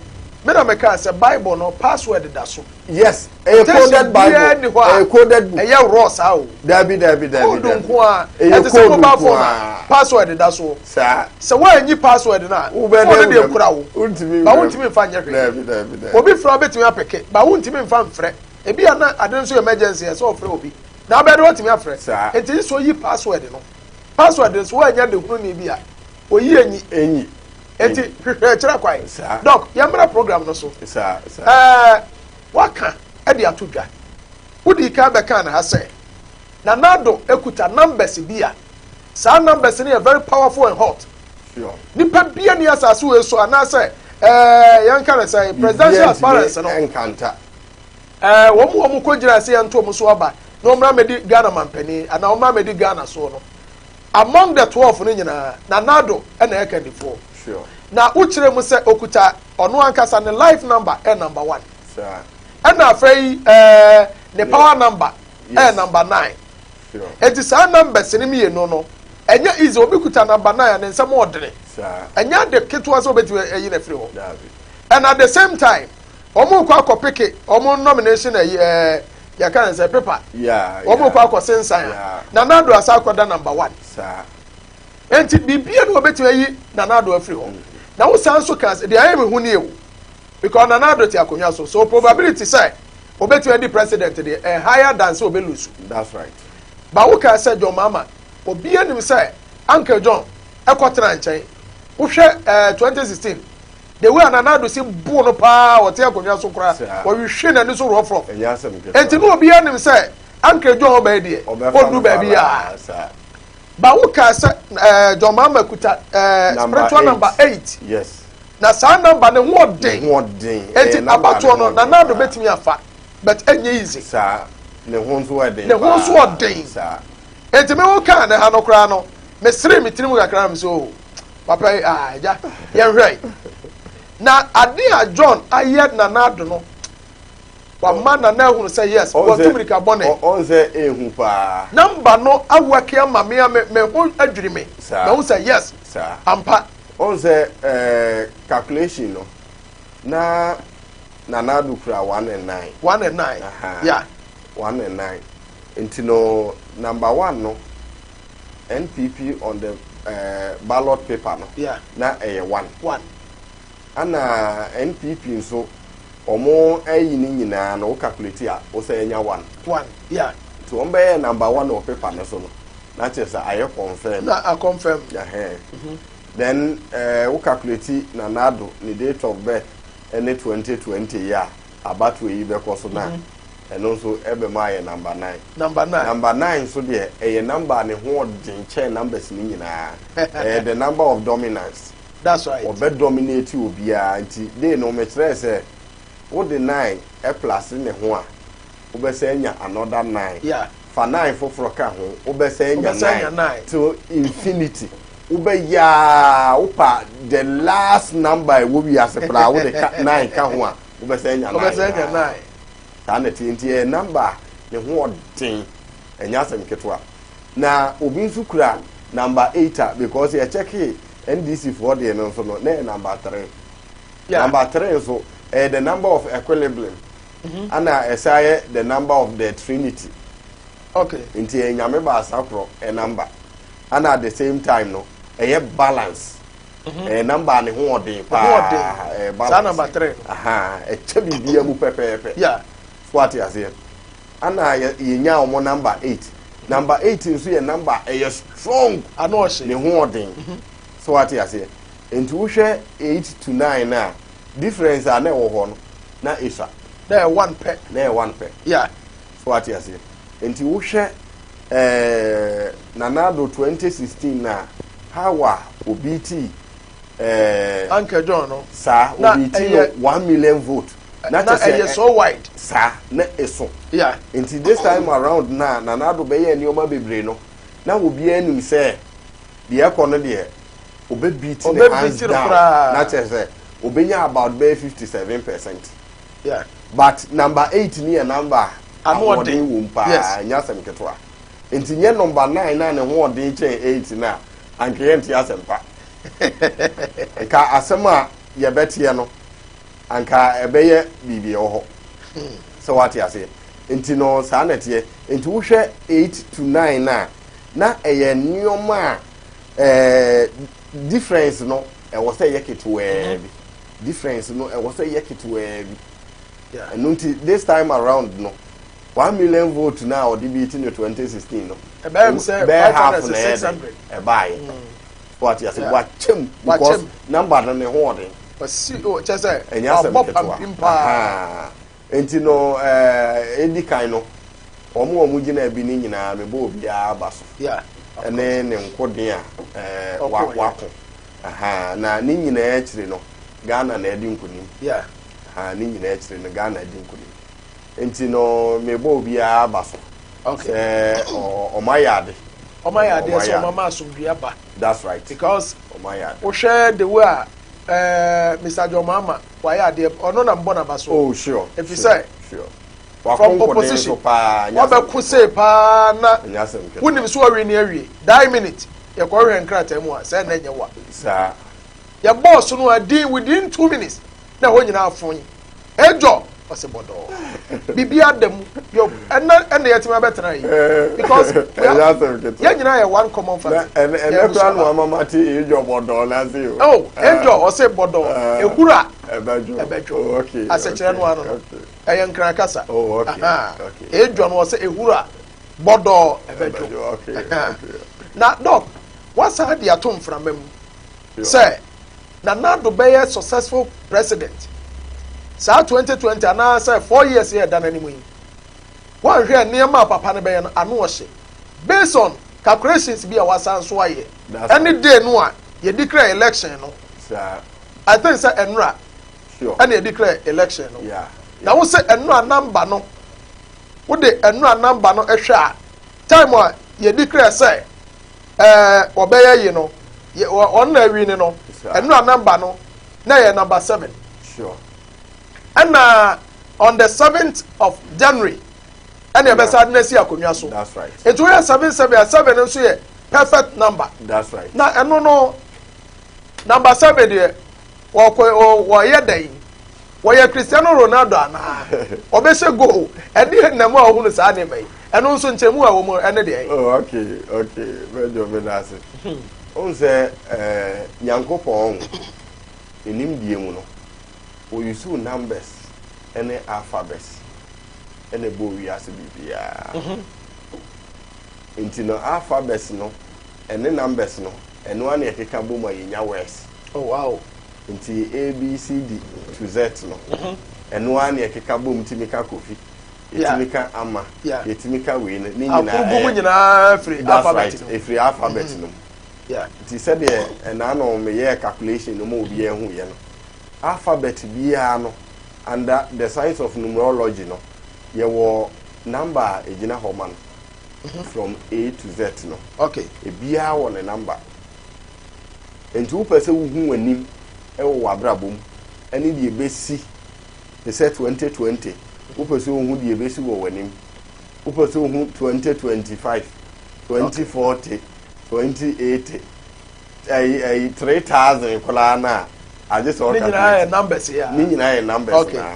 Me na mekaa sɛ Bible no password da so. Yes, ɛyɛ coded Bible. Ɛyɛ coded book. Ɛyɛ raw saa o. Dabi dabi dabi. Code nko a. Ɛyɛ code nko a. Mobile phone a password da so. Saa. Sɛ woanyi password no a, phone no deɛ kura wo. Wontumi. Ba wontumi nfa nyɛ hwee. Dabi dabi dabi. Obi frɛ wobɛtumi apeke ba wontumi nfa mfrɛ. Ebi a na ade nso yɛ emergency ɛsɛ ɔfrɛ obi. Na abɛɛ de watumi afrɛ. Saa. Nti nso yi password no. Password nso woanya de hunu ni bi a oyi enyi. Enyi. Eti hwehwɛ kyerɛ kwan. Saa. Doc, yɛmmra program no so. Saa, saa. Ɛɛ, waka de ato dwa. Wodii kan bɛkaa no ha sɛ, Nana Addo kuta numbers bi a, saa numbers no yɛ very powerful and hot. Sure. Nipa bia ni asase wei so anaasɛ ɛɛ yɛnka no sɛ presidential aspirants no. Nkanta. Ɛɛ wɔn wɔn kɔ gyina sɛ yɛnto wɔn so aba na wɔn mmra mɛdi Ghana mampanin anaa wɔn mmra mɛdi Ghana soɔ no. Among the 12 no nyinaa, Nana Addo na ɛyɛ kandifoɔ. Sure. Na wokyerɛ mu sɛ okuta ɔno ankasa ne life number ɛ number one. Saa. Ɛna afei ɛɛ ne power number ɛ number 9. Sure. Eti saa numbers no mmienu no, ɛnyɛ easy. Obi kuta number 9 a ne nsɛm ɔdene. Saa. Ɛnyɛ ade ketewa sɛ obetumi ayi no afiri hɔ. Dabi. And at the same time, wɔn kɔ akɔpeke wɔn nomination ɛyi ɛɛ yɛka ne sɛ paper. Wɔn kɔ akɔ sensan a Nana Addo asa akɔda number 1. Saa. Enti biribiara ni wɔbɛtumi ayi Nana Addo afiri hɔ. Na wosan so ka sɛ deɛ ayɛ me hu nie o. Because Nana Addo te akonnwa so. So probability sɛ obetumi adi president deɛ ɛ higher than sɛ obe lose. That's right. Ba wo ka sɛ John Mahama obi anim sɛ Uncle John ɛkɔ tena nkyɛn. Wohwɛ 2016 the way Nana Addo si bo no paa ɔte akonnwa so koraa wɔhwehwɛ n'ani so rɔfrɔf. Ɛnyɛ asɛm ketewa. Enti no obi anim sɛ Uncle John ɔbɛyɛ deɛ ɔndu baabi a. Ba wo ka sɛ John Mahama kuta spiritual number 8. Yes. Na saa number ne ho ɔden. Ne ho ɔden. Enti abatoɔ no Nana Addo betumi afa but ɛnyɛ easy. Saa. Ne ho nso ɔden. Ne ho nso ɔden. Saa. Enti me wo kaa ne ha no koraa no mesere me tirim kakra me so oh, papa yi ah agya yɛnhwɛ yi. Na ade a John ayɛ Nana Addo no wama Nana ahunu sɛ yes wɔtu mirika bɔne. Ɔn sɛ ehu paa. Number no awɔke ama me a me me ho adwiri me. Saa. Na ho sɛ yes. Saa. Ampa. Ɔn sɛ ɛɛ calculation no na Nana Addo kura 1 and 9. 1 and 9. Aha. Yeah. 1 and 9. Nti no number 1 no NPP on the ballot paper no. Yeah. Na ɛyɛ 1. 1. Ana NPP nso ɔmo ayi ne nyinaa no wo calculate a wo sɛ ɛnya 1. 1. Yeah. Nti wɔn bɛyɛ number 1 wɔ paper no so no na kyerɛ sɛ ayɛ confirm. Na a confirm. Yeah. Then wo calculate Nana Addo ne date of birth ɛne 2020 yi a abatoɔ yi bɛkɔ so na ɛno nso ɛbɛma ayɛ number 9. Number 9. Number 9 nso deɛ ɛyɛ number a ne ho ɔden kyɛn numbers ne nyinaa. Ɛyɛ the number of dominance. That's right. Ɔbɛ dominate obiara nti dei no mekyerɛɛ sɛ wode 9 plus ne ho a, wobɛsan anya another 9. Yeah. Fa 9 foforɔ ka ho, wobɛsan anya Wobɛsan anya 9 9. till infinity. Wobɛyɛ a wopa the last number a ɛwɔ wiase koraa wode ka 9 ka ho a, wobɛsan anya 9. Wobɛsan anya 9. Saa na ɛteɛ nti ɛyɛ number a ne ho ɔden, ɛnyɛ asɛm ketewa. Na obi nso kura number 8 a because yɛkyɛkee NDC foɔ deɛ no nso no na ɛyɛ number 3. Yeah. Number 3 nso ɛyɛ the number of equilibrium. Ana ɛsan yɛ the number of the Trinity. Okay. Nti ɛyɛ Nyame baasa korɔ ɛ number. Ana at the same time no ɛyɛ balance. Ɛyɛ number a ne ho ɔden paa. Ne ho ɔden. Ɛyɛ balance. Saa number 3 no. Aha, ɛkyɛ biribiara mu pɛpɛɛpɛ. Yeah. So ate aseɛ. Ana yɛnya wɔn number 8. Number 8 nso yɛ number ɛyɛ strong. Ano ɔhye. Ne ho ɔden. So ate aseɛ. Nti wohwɛ 8 to 9 na difference a na ɛwɔ hɔ no na esua. Na ɛyɛ 1 pɛ. Na ɛyɛ 1 pɛ. Yeah. So ate aseɛ. Nti wohwɛ Nana Addo 2016 na how a obi ti Uncle John no. Saa Na obi ti no ɛyɛ 1 million vote. Na Na kyerɛ sɛ ɛyɛ so wide. Saa na eso. Yeah. Nti this time around na Nana Addo bɛyɛ nneɛma bebree no na obiara nim sɛ deɛ ɛkɔ no deɛ obe beat ne Obe hands beat no down. koraa. Na kyerɛ sɛ obenya about bɛyɛ 57%. Yeah. But number 8 ni yɛ number a Ano ɔden. ahoɔden wɔ mu paa, Yes. nyɛ asɛm ketewa. Nti nyɛ number 9 na ne ho ɔden kyɛn 8 na anka yɛnte asɛm pa. Nka asɛm a yɛbɛteɛ no anka ɛbɛyɛ biribi ɛwɔ hɔ. Sɛ wate aseɛ. Nti no saa na ɛteɛ. Nti wohwɛ 8 to 9 na na ɛyɛ nneɛma a difference no ɛwɔ sɛ ɛyɛ ketewaa bi. Difference no ɛwɔ sɛ ɛyɛ ketewaa bi. Yeah. Ɛno nti this time around no 1 million vote na ɔde bi ti no 2016 no. Ɛbɛyɛ m sɛ Bɛyɛ half 500 na ɛyɛ 600. dɛ ɛbaayɛ. Wate ase Yeah. wakyɛm because Wakyɛm. number no ne ho ɔden. Wasi o kyɛ sɛ Ɛnyɛ asɛm wabɔ ketewa. pampim paa. Aha. Nti no edi kan no wɔn a wɔn gyina bi ne nyinaa mebɔ obiara aba so. Yeah. Ɛne ne nkoden a Ɔko yɛ. wako. Aha. Na ne nyinaa akyire no Ghana na ɛdi nkonim. Yeah. Aha, ne nyinaa akyire no Ghana ɛdi nkonim. Nti no mebɔ obiara aba so. Okay. Sɛ ɔmo ayɛ ade. Ɔmo ayɛ ade Ɔmo sɛ ayɛ ɔmo ade. ama asomdwe aba. That's right. Because ɔmo ayɛ ade. wohwɛ the way a Mr. John Mahama wayɛ adeɛ, ɔno na mbɔ n'aba so. Oh sure. Efi sure, sɛ sure. From Wakɔ nkɔden opposition. so paa, nyɛ asɛm Wabɛko ketewa. se paa na Nyɛ asɛm ketewa. wonim so awie ne awie. Die minute yɛkɔhwɛ nkrataa mu a sɛ ɛnɛ nyɛ wa. Saa. Yɛbɔɔ so no a din within 2 minutes na ɛhɔ nyinaa fon. Ejo ɔsɛ bɔdɔɔ. Biribi ada mu. Yo ɛnɛ ɛna yɛtumi abɛtena yi. Because we Ɛnyɛ are asɛm ketewa. yɛn nyinaa yɛ one common Na family. ɛnɛ Yɛn ɛnɛ koraa abusua na wama ma te ejo bɔdɔɔ n'ase o. Oh, ejo ɔsɛ bɔdɔɔ. Ehura Ɛbɛdwo. ɛbɛdwo. Oh, okay. Asɛkyerɛ no ano no. Okay. Ɛyɛ nkran kasa. Oh, okay, Aha. okay. Ejo no ɔsɛ ehura bɔdɔɔ ɛbɛdwo. Ɛbɛdwo, okay, Aha. okay. Na doc, wasan de ato mframa mu sɛ Nana Addo bɛyɛ successful president saa 2020 anaasɛ 4 years yɛ ɛda n'anim yi. Wɔnhwɛ nneɛma a papa no bɛyɛ no ano ɔhye based on calculations bi a wasan so ayɛ. That's Ɛne right. day no a yɛ declare election no. Saa. I think sɛ ɛnora Sure. ɛna yɛ declare election no. Yeah. Na wo sɛ ɛnora number no, wode ɛnora number no ɛhwɛ a time a yɛ declare sɛ ɔbɛyɛ yi no, ɔno na awi ne no, Saa. ɛnora number no na yɛ number 7. Sure. Ɛna on the 7th of January ɛna ɛbɛsa de n'asi akonnwa so. That's right. Nti woyɛ 7 7 a 7 nso yɛ perfect number. That's right. Na ɛno no number 7 deɛ wɔkɔ wɔyɛ dɛn? Wɔyɛ Cristiano Ronaldo anaa? Ɔbɛhyɛ goal. Ɛne nam a ɔhunu saa nneɛma yi. Ɛno nso nkyɛnmu a ɛwɔ mu ɛne deɛ. Oh, okay, okay. Bɛjɔ mi na ase. Ohun sɛ Nyankopɔn enim die mu no, oyusu numbers ɛne alphabets ɛna ɛbɔ wiase biribiara. Nti no alphabets no ɛne numbers no ɛno ara na yɛkeka bom a yɛnya words. Oh wow. Nti A B C D to Z no ɛno ara na yɛkeka bom tumi ka Kofi, yɛtumi ka Ama, Yeah. yɛtumi ka wei no ne nyinaa Akorogu mu ɛyɛ nyinaa firi That's alphabet right. no. Ɛfiri alphabet no mu. Nti sɛdeɛ ɛnaa no meyɛɛ calculation no ma obiara hu yɛ no, alphabet biara no under the science of numerology no, yɛwɔ number a ɛgyina hɔ ma no from A to Z no. Ebiara wɔ ne number. Nti wopɛ sɛ wohu w'anim ɛwɔ w'abrabɔ mu ɛne deɛ ɛbɛsi te sɛ 2020, wopɛ sɛ wohu deɛ ɛbɛsi wɔ w'anim, wopɛ sɛ wohu 2025, 2040, 2080, ɛyi 3000 koraa no a, agye sɛ Ne nyinaa yɛ numbers yi a. Ne nyinaa yɛ numbers. Na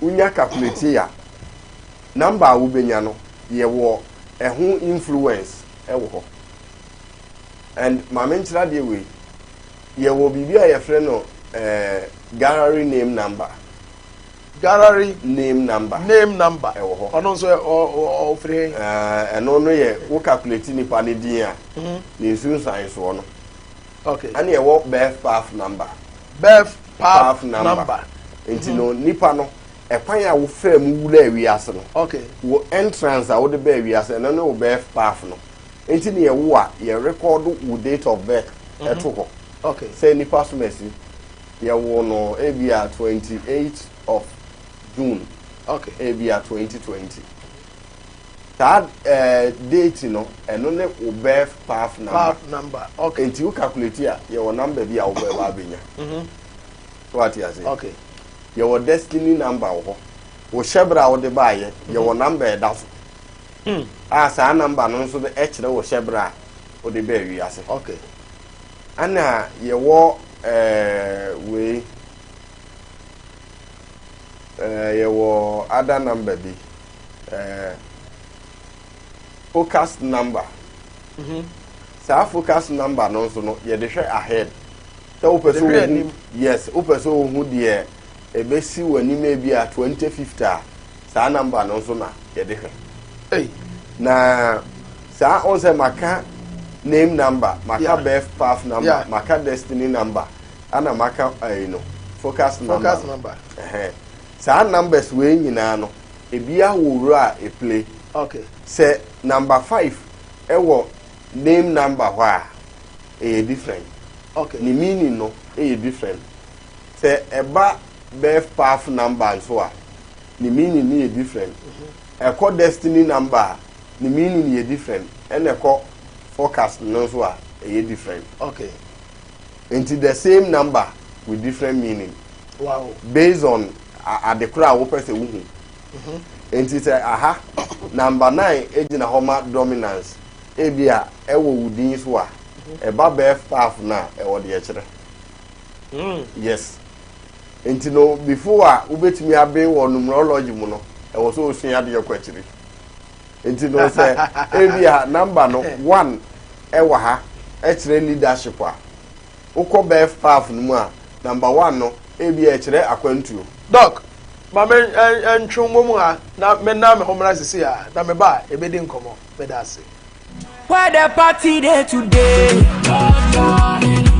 wonya calculate a, number a wobɛnya no, yɛwɔ ɛho influence ɛwɔ hɔ. And maame, nkyerɛ adeɛ wei, yɛwɔ biribi a yɛfrɛ no gallery name number. Gallery name number. Name number. Ɛwɔ hɔ. Ɔno nso ɔfiri he? Ɛno no yɛ wo calculate nipa ne din a, ne nsunsuan soɔ no. Ɛne yɛwɔ birth path number. Birth path number. Nti no, nipa no, ɛkwan a wofaa mu wura awiase no, wo entrance a wode baa awiase, ɛno ne wo birth path no. Nti ne yɛwo a, yɛ record wo date of birth ɛto hɔ sɛ nipa so masi yɛwo no ebia 28 of June, ebia 2020. Saa date no, ɛno ne wo birth path number. Path number, okay. Nti wo calculate a, yɛwɔ number bi a wobɛba abɛnya so, wate ase? Okay. Yɛwɔ destiny number wɔ hɔ. Wo hyɛberɛ a wode baayɛ, yɛwɔ number ɛda so a, saa number no nso de ɛkyerɛ wo hyɛberɛ a wode baa wiase. Ɛna yɛwɔ wei, yɛwɔ other number bi, focus number. Saa focus number no nso no, yɛde hwɛ ahead sɛ wopɛ sɛ Yɛde hwɛ wohu anim. Yes, wopɛ sɛ wohu deɛ ɛbɛsi w'anim ebi a 2050 a, saa number no nso na yɛde hwɛ. Hey. Na saa ɔn sɛ maka name number, maka birth path number, maka destiny number, ana maka ɛyi no, focus number. Focus number. Ɛhɛn. Saa numbers wei nyinaa no, ebia wɔ wura a eplay. Sɛ number 5 ɛwɔ name number hɔ a, ɛyɛ different. Ne meaning no ɛyɛ different. Sɛ ɛba birth path number nso a, ne meaning no yɛ different. Ɛkɔ destiny number a, ne meaning yɛ different. Ɛna ɛkɔ forecast no nso a, ɛyɛ different. Nti the same number with different meaning based on adekoro a wopɛ sɛ wohu. Nti sɛ aha number 9 gyina hɔ ma dominance ebi a ɛwɔ wo din so a, ɛba birth path no a, ɛwɔ deɛ kyerɛ. Yes, nti no, before a wobɛtumi aben wɔ numerology mu no, ɛwɔ sɛ osua adeɛ kɔ akyiri. Nti no, sɛ ebi a number no 1 ɛwɔ ha ɛkyerɛ leadership a, wokɔ birth path no mu a, number 1 no ebi a ɛkyerɛ akwantuo. Doc, ma me ntwe wɔ mu ha na me nan me ho mmra sisi a, na me ba a ebedi nkɔmɔ. Meda ase. Where the party day today?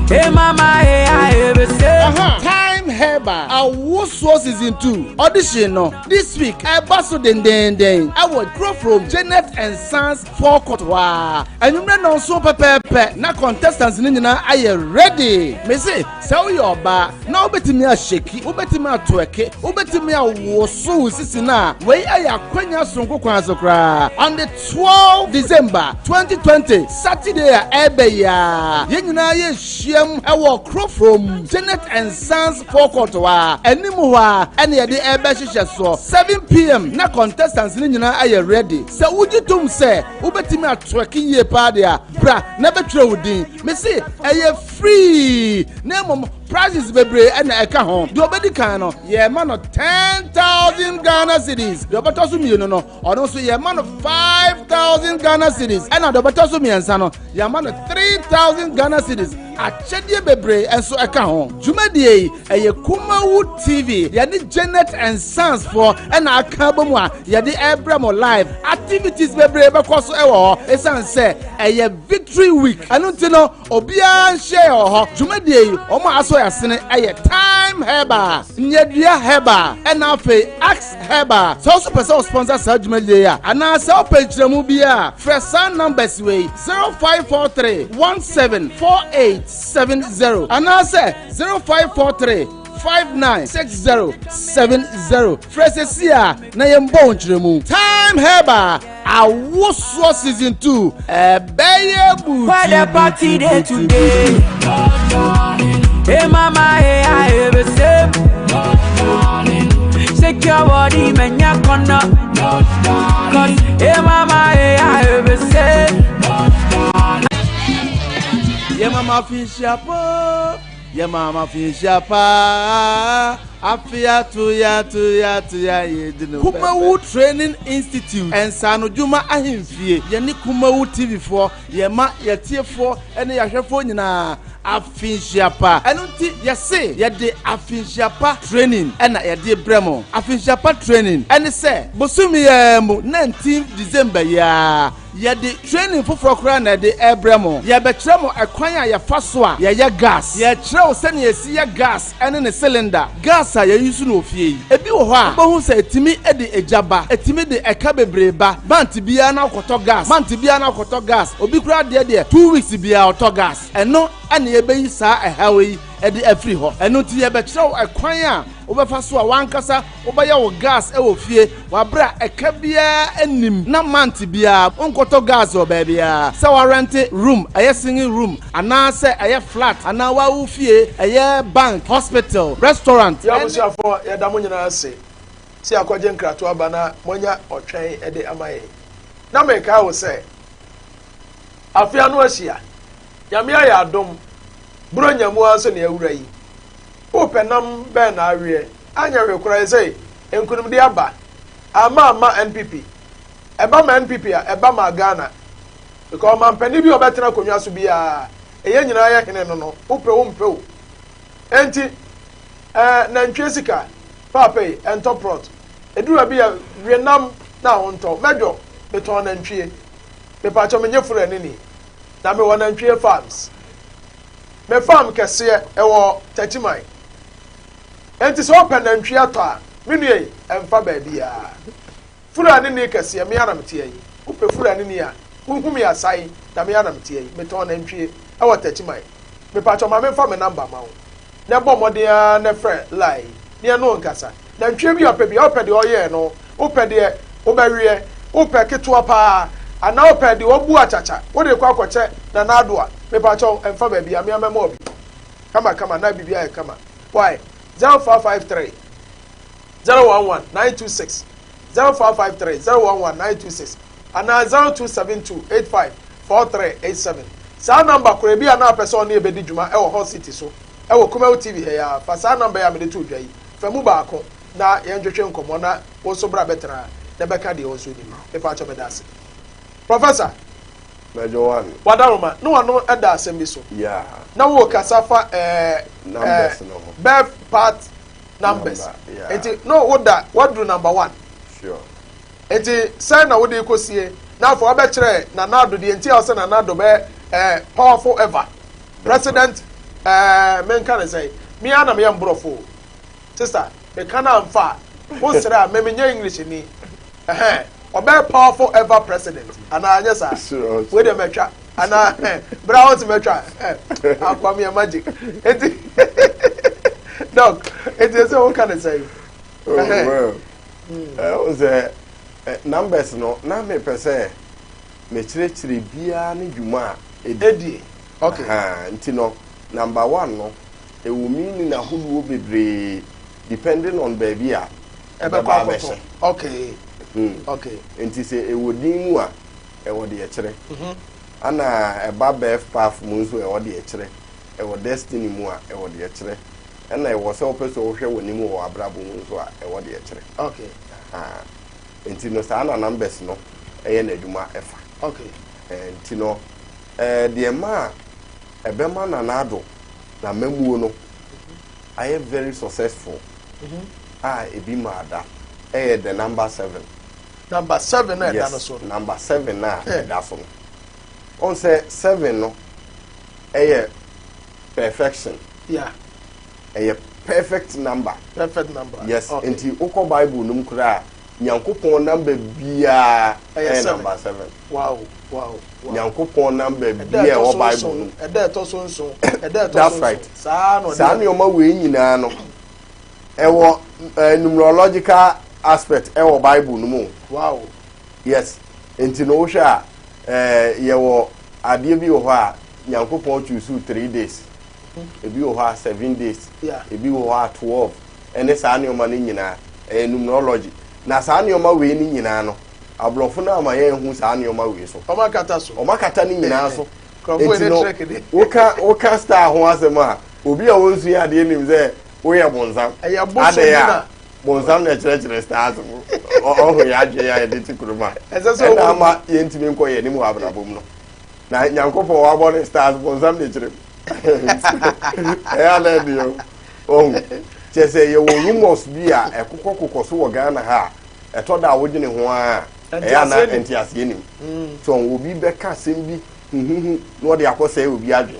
Hey mama, hey, I ever say. Time Herbal Awosoɔ season 2 audition no, this week ɛba so dendenden ɛwɔ Kurofrom Janet and Sons forecourt hɔ a, anwummerɛ 7 pɛpɛɛpɛ na contestants no nyinaa ayɛ ready. Mese sɛ woyɛ ɔbaa na wobɛtumi ahyɛki, wobɛtumi atwerk, wobɛtumi awoso wo sisi no a, wei ɛyɛ akwanya sononko kwan so koraa. On the 12 December 2020, Saturday a ɛbɛ yi a, yɛn nyinaa yɛhyiam ɛwɔ Kurofrom Janet and Sons forecourt hɔ a, anim hɔ a ɛne yɛde ɛbɛhyehyɛ soɔ 7 p.m. na contestants no nyinaa ayɛ ready. Sɛ wogye tom sɛ wobɛtumi atwerk yie paa deɛ a, bra na bɛtwerɛ wo din. Mese ɛyɛ free, na mmom prizes bebree ɛna ɛka ho. Deɛ ɔbɛdi kan no, yɛma no 10,000 Ghana cedis. Deɛ ɔbɛtɔ so mmienu no, ɔno nso yɛma no 5,000 Ghana cedis, ɛna deɛ ɔbɛtɔ so mmiɛnsa no, yɛma no 3,000 Ghana cedis. Akyɛdeɛ bebree nso ɛka ho. Dwumadie yi, ɛyɛ Kumawu TV, yɛne Janet and Sons foɔ ɛna aka bɔ mu a yɛde ɛbrɛ mo live. Activities bebree bɛkɔ so ɛwɔ hɔ, ɛsiane sɛ ɛyɛ Victory Week. Ɛno nti no, obiara nhyɛ wɔ hɔ. Dwumadie yi, wɔn a asɔ wɔsɔ yɛn asene yɛ Time Herbal, Nyadua Herbal, ɛna afei Axe Herbal. Sɛ wo nso pɛ sɛ wo sponsor saa dwumadie yi a, anaa sɛ wopɛ nkyerɛmu bi a, frɛ saa numbers wei, 0543 17 4870 anaasɛ 0543 596070. Frɛ sɛsi a na yɛmbɔ wo nkyerɛmu. Time Herbal awosoɔ season 2 ɛbɛyɛ buti. Where the party dey today? Hey mama, hey, I be say. Shake your body, man, ya corner. Cause hey mama, hey, I be say. Yɛ mama finhyia po, yɛ mama finhyia paa, afe ato ya to ya to ya yɛ di no. Kumawu Training Institute nsaanodwuma ahemfie yɛne Kumawu TV foɔ yɛma yɛtiefoɔ ne yɛahwɛfoɔ nyinaa afinhyia pa. Ɛno nti yɛse yɛde afinhyia pa training ɛna yɛde brɛ mo. Afinhyia pa training ɛne sɛ bosome yɛ mu 19 December yi a, yɛde training foforɔ koraa na yɛde ɛbrɛ mo. Yɛbɛkyerɛ mo ɛkwan a yɛfa so a yɛyɛ gas. Yɛkyerɛ wo sɛnea yɛsi yɛ gas ɛne ne cylinder. Gas a yɛyi so no wɔ fie yi, ebi wɔ hɔ a wobɛhu sɛ ɛtumi de egya ba, ɛtumi de ɛka bebree ba. Month biara na akɔtɔ gas, month biara na akɔtɔ gas. Obi koraa deɛ, 2 weeks biara ɔtɔ gas. Ɛno ɛna yɛbɛyi saa ɛhaw yi ɛde afiri hɔ. Ɛno nti yɛbɛkyerɛ wo ɛkwan a wobɛfa so a wankasa wobɛyɛ wo gas ɛwɔ fie wabere a ɛka biara anim, na month biara wonkɔtɔ gas wɔ baabiara, sɛ warent room, ɛyɛ single room anaasɛ ɛyɛ flat anaa wawo fie, ɛyɛ bank, hospital, restaurant. Yɛ abusuafoɔ, yɛda mo nyinaa ase si akɔgye nkratoɔ aba na moanya ɔtwɛn de ama yɛn. Na mekae wo sɛ afe ano ahyia, Nyame ayɛ adom, Buronya mu ara nso ne awura yi. Wopɛ nam bɛn na aweɛ? Anyɛ hwee koraa sɛ nkonimdi aba ama NPP. Ɛba ma NPP a, ɛba ma Ghana, because ɔmampanin bi a ɔbɛtena akonnwa so biara, ɛyɛ nyinaa yɛ hene no, wopɛ wo mpɛ o. Enti nantwie sika paapa yi ɛntɔ prɔt. Eduru bi a, wie nam na ahontɔ mɛdwɔ. Metɔn nantwie. Mepaakyɛw, menyɛ Fulani ni na mewɔ nantwie farms. Me farm kɛseɛ ɛwɔ Takyiman. Enti sɛ wopɛ nantwie atɔ a, me nua yi, ɛmfa baabiara. Fulani ni kɛseɛ me anam teɛ yi. Wopɛ Fulani ni a, wohu me asae na me anam teɛ yi. Metɔn nantwie ɛwɔ Takyiman. Mepaakyɛw, ma memfa me number ma wo na ɛbɔ mmɔden ara na frɛ line yi ne ɛno nkasa. Nantwie bi a ɔpɛ bi a, wopɛ deɛ ɔyɛɛ no, wopɛ deɛ wobɛweɛ, wopɛ ketewa paa anaa wopɛ deɛ wabu akyakya wode kɔ akɔkyɛ Nana Ado a, mepaakyɛw, ɛmfa baabi a mea mɛma obi kama kama na biribi ayɛ kama. Why 0553 011 926, 0553 011 926 anaa 0272 85 4387. Saa number koro ebi a na apɛ sɛ ɔne ebedi dwuma ɛwɔ Hot City so ɛwɔ Kumawu TV ha yi a, fa saa number yi a mede to dwa yi, fa mu baako na yɛntwetwe nkɔmmɔ na wo nso bra bɛtena na bɛka deɛ wo nso nim. Mepaakyɛw, meda ase. Professor. Major One. Wadaroma ne wano ɛda asɛm bi so. Na wo kasa fa numbers no ho. Birth part numbers. Number, yeah. Nti no woda waduru number one. Nti sɛn na wode kɔsie na afɔ wabɛkyerɛ Nana Addo deɛ nti a ɔsɛ Nana Addo bɛyɛ powerful ever president. Menka ne sɛn, mea na meyɛ mborɔfo o. Sister, meka no amfa a wosrɛ a memenyɛ English ni. Ɛhɛn, ɔbɛyɛ powerful ever president anaa anyɛ saa? Wei deɛ mɛtwa anaa bra wɔn si mɛtwa akwam yɛ magic. Eti doc, eti ɛsɛ woka ne sɛn? Oh, well, ɛwɔ sɛ numbers no na mepɛ sɛ mekyerɛkyerɛ biara ne dwuma a ɛdi. Ɛdi, okay. Nti no number one no ɛwɔ meaning ahodoɔ bebree depending on baabi a ɛbɛkɔ ɛbɛba akɔtɔ abɛhyɛ. Nti sɛ ɛwɔ din mu a, ɛwɔ deɛ kyerɛ. Ana ɛba birth path mu nso, ɛwɔ deɛ kyerɛ. Ɛwɔ destiny mu a, ɛwɔ deɛ kyerɛ. Ɛna ɛwɔ sɛ wopɛ sɛ wohwɛ w'anim wɔ abrabɔ mu nso a, ɛwɔ deɛ kyerɛ. Aha. Nti no saa na numbers no ɛyɛ n'adwuma ɛfa. Nti no deɛ ma a ɛbɛma Nana Addo na mamuo no ayɛ very successful a ebi ma ada ɛyɛ the number seven. Number seven na ɛda no so no. Number seven na ɛda so no, ɔn sɛ seven no ɛyɛ perfection. Ɛyɛ perfect number. Perfect number. Yes, nti wokɔ Bible no mu koraa a, Nyankopɔn number biara ɛyɛ number 7. Wow. Nyankopɔn number biara ɛwɔ Bible no mu. Ɛda ɛtɔ so 7, ɛda ɛtɔ so That's 7. right. Saa na ɔde Saa nneɛma wei nyinaa no ɛwɔ numerological aspect ɛwɔ Bible no mu. Yes, nti no wohwɛ a yɛwɔ adeɛ bi wɔ hɔ a Nyankopɔn choose 3 days, ebi wɔ hɔ a 7 days, ebi wɔ hɔ a 12, ɛne saa nneɛma no nyinaa ɛyɛ numerology. Na saa nneɛma wei no nyinaa no, aborɔfo no ama yɛn hu saa nneɛma wei so. Ɔmo akata so. Ɔmo akata ne nyinaa so. Nkurɔfoɔ Nti ne no trek de. woka star ho asɛm a, obi a wɔnsua adeɛ nim sɛ woyɛ bonsam. Ɛyɛ bosom Adɛn bi a na bonsam na ɛkyerɛkyerɛ stars mu. Ɔho yɛ adwene a yɛde te kurom a Ɛsɛ sɛ ɛna ɔmo ama yɛntumi nkɔ yɛn anim wɔ abrabɔ mu no. Na Nyankopɔn wabɔ ne stars, bonsam na ɛkyerɛ mu. Ɛyɛ ana ɛde o. Ɔho kyerɛ sɛ yɛwɔ rumors bi a ɛkokɔkokɔ so wɔ Ghana ha a ɛtɔ da a wodwene ho ara a ɛyɛ ana Nteaseɛ nim. nteaseɛ nim. So obi bɛka asɛm bi huhuhu na ɔde akɔsɛe obi adwene.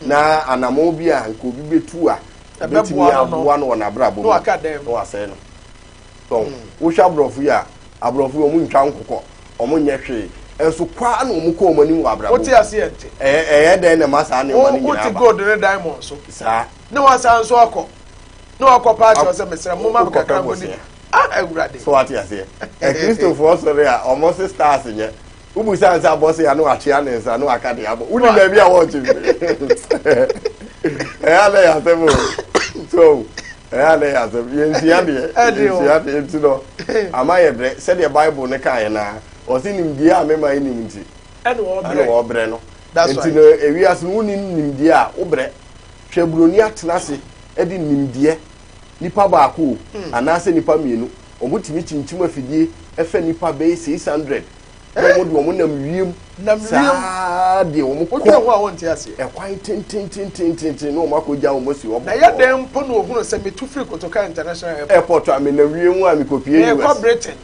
Na anammɔn bi a nka obi bɛtu a Ɛbɛboa bɛtumi no. aboa no wɔ n'abrabɔ mu Na waka dɛm. na wasɛe no. So wohwɛ aborɔfo yi a, aborɔfo yi ɔmo ntwa nkokɔ, ɔmo nyɛ hwee, ɛnso kwaa na ɔmo kɔ ɔmo anim wɔ abrabɔ Wote mu. aseɛ nte. Ɛyɛ dɛn na ɛma saa nneɛma no Wote nyinaa ba? gold ne diamond so. Saa. Ne wasan nso akɔ. Ne wakɔ paati ɔsɛ mesrɛ mo ma me Wokɔpɛ kakra nkɔ bosea. didi. Ah, Awurade. So wate aseɛ. Akristofoɔ sɔre a ɔmo se stars nyɛ. Wobusa nsa abɔ se ya na wakyea ne nsa na waka de abɔ. Wodi baabi a wɔɔkye firi. Ɛyɛ ana yɛ asɛm o. So ɛyɛ ana yɛ asɛm. Yɛnsua deɛ. Ɛde o. Yɛnsua deɛ nti no ama yɛ brɛ sɛdeɛ Bible no kaa yɛ naa. Ɔse nimdeɛ a mema yɛ nim nti. Ɛna Ɛna wɔbrɛ. wɔbrɛ no. That's Nti right. no ewiase no wonim nimdeɛ a wobrɛ. Hwɛ buroni atena ase ɛde nimdeɛ nipa baako o anaasɛ nipa mmienu, wɔn tumi kyinkyim afidie ɛfɛ nipa bɛyɛ 600 na wɔn de wɔn nam wiem Nam wiem. saa deɛ wɔn Wodwene ho kɔ a wonte aseɛ. ɛkwan tententententen na wɔn akɔgya wɔn asi hɔ Na yɛ dɛn mpo na ohunu sɛ metu firi Kotoka International Airport. Airport a menam wiem a mekɔpie Mekɔ US. Britain.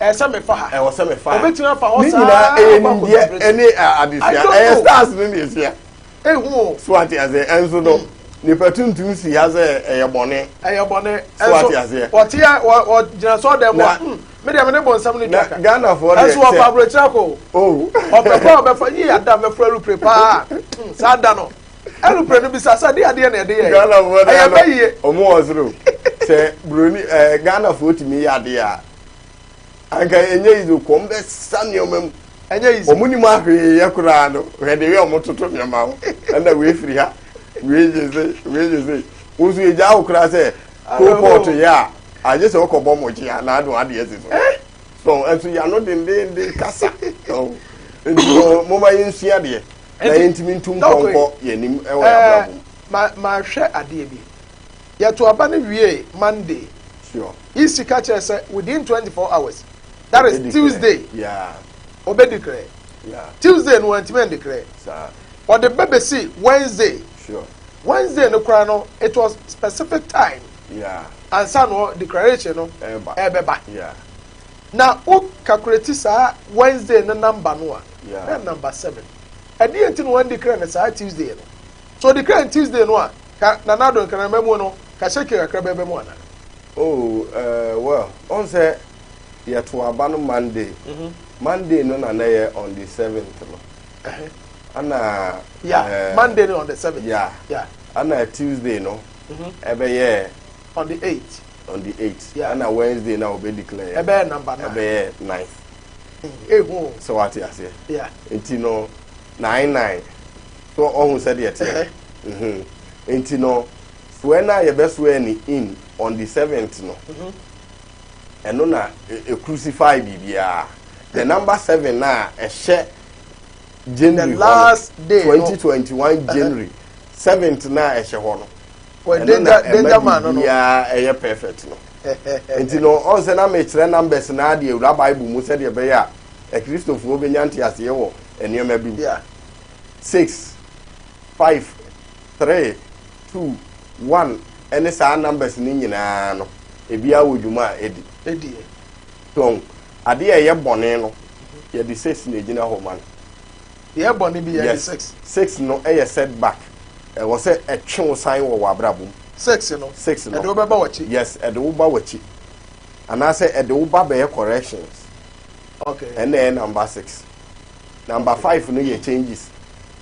Ɛsɛ mefa ha. Ɛwɔ sɛ mefa ha. Obetumi afa hɔ Ne saa nyinaa ɛyɛ akɔ akɔdu nimdeɛ Britain. ɛne I adesua. don't Ɛyɛ know. stars no na esua. Ehu o. So ate aseɛ. Ɛnso no nipa tuntum si ha sɛ ɛyɛ bɔne. Ɛyɛ bɔne. So ate aseɛ. Wɔte a wɔgyina sɔ dɛm Na- wa. Me deɛ me ne bɔnsam no Na twa ka. Ghanafoɔ deɛ Ɛnso wɔfa aburokyerɛ kɔ o. Oh. Ɔpɛ kɔ a ɔbɛfa yi ada mɛfra aeroplane paa. Saa da no. Aeroplane no bisa sɛ de adeɛ na ɛde yɛ. Ghanafoɔ deɛ Ɛyɛ no bɛyie. ɔmo wɔ soro sɛ buroni Ghanafoɔ tumi yɛ adeɛ a anka ɛnyɛ yizo kɔm bɛsa nneɛma mu. Ɛnyɛ easy. Ɔmo nim ahwee yɛ koraa no, hwɛ de wei ɔmo toto nneɛma ho, ɛna wei firi ha, wei gye se, wei gye se, wo nso egya wo koraa sɛ coal pot yɛ a agye sɛ wokɔbɔ mɔkye a na ado adeɛ si so so ɛnso yano dendenden kasa so nti no moma yɛnsua deɛ na yɛntumi ntu mpɔnkɔ yɛnim ɛwɔ yɛn abrabɔ mu. Ma mahwɛ adeɛ bi. Yɛto aba no wie Monday. EC ka kyerɛ sɛ within 24 hours. That is Obedi Tuesday. Obe declare. Tuesday no wantumi declare. Saa. Ɔde bɛ bɛsi Wednesday. Wednesday no koraa no, it was specific time. Ansa no declaration no ɛba. Ɛbɛba. Na wo calculate saa Wednesday no number no a, na number 7. Ɛdeɛ nti na wɔn declare no saa Tuesday no. So declare no Tuesday no a, ka Nana Addo nkranama mu no, ka hyɛ kakra bɛbɛ mu ana? Oh, well, on sɛ yɛto aba no Monday. Monday no na na yɛ on the 7th no. Ana Monday no on the 7th. Yeah. Ana Tuesday no ɛbɛyɛ on the 8th. On the 8th. Ana Wednesday na obe declare. Ɛbɛyɛ number 9. Ɛbɛyɛ 9th. Ehu. Sɛ wate aseɛ. Nti no 9 9. So ɔhu sɛ deɛ teɛ. Nti no swear na yɛbɛ swear ni in on the 7th no. Ɛno na e crucify biribiara. The number 7 na ɛhyɛ January The last day no. 2021 January 7th na ɛhyɛ hɔ no. Wɔ Ɛno danger, na danger ɛma man no. biribiara ɛyɛ perfect no. Nti no ɔn sɛ na mekyerɛ numbers na adeɛ ewura Bible mu sɛdeɛ ɛbɛyɛ a Akristofoɔ bɛnya nteaseɛ wɔ nneɛma bi mu. 6, 5, 3, 2, 1 ɛne saa numbers no nyinaa no ebiara wɔ dwuma a ɛdi. Ɛdi. So adeɛ a ɛyɛ bɔne no yɛde 6 na egyina hɔ ma no. Yɛ bɔne bi yɛde Yes. 6. 6 no ɛyɛ setback. Ɛwɔ sɛ ɛtwe wo san wɔ w'abrabɔ mu. 6 no. 6 no. Ɛde wo bɛba w'akyi. Yes, ɛde wo ba w'akyi. Anaasɛ ɛde wo ba bɛyɛ corrections. Okay. Ɛna ɛyɛ number 6. Number 5 no yɛ changes.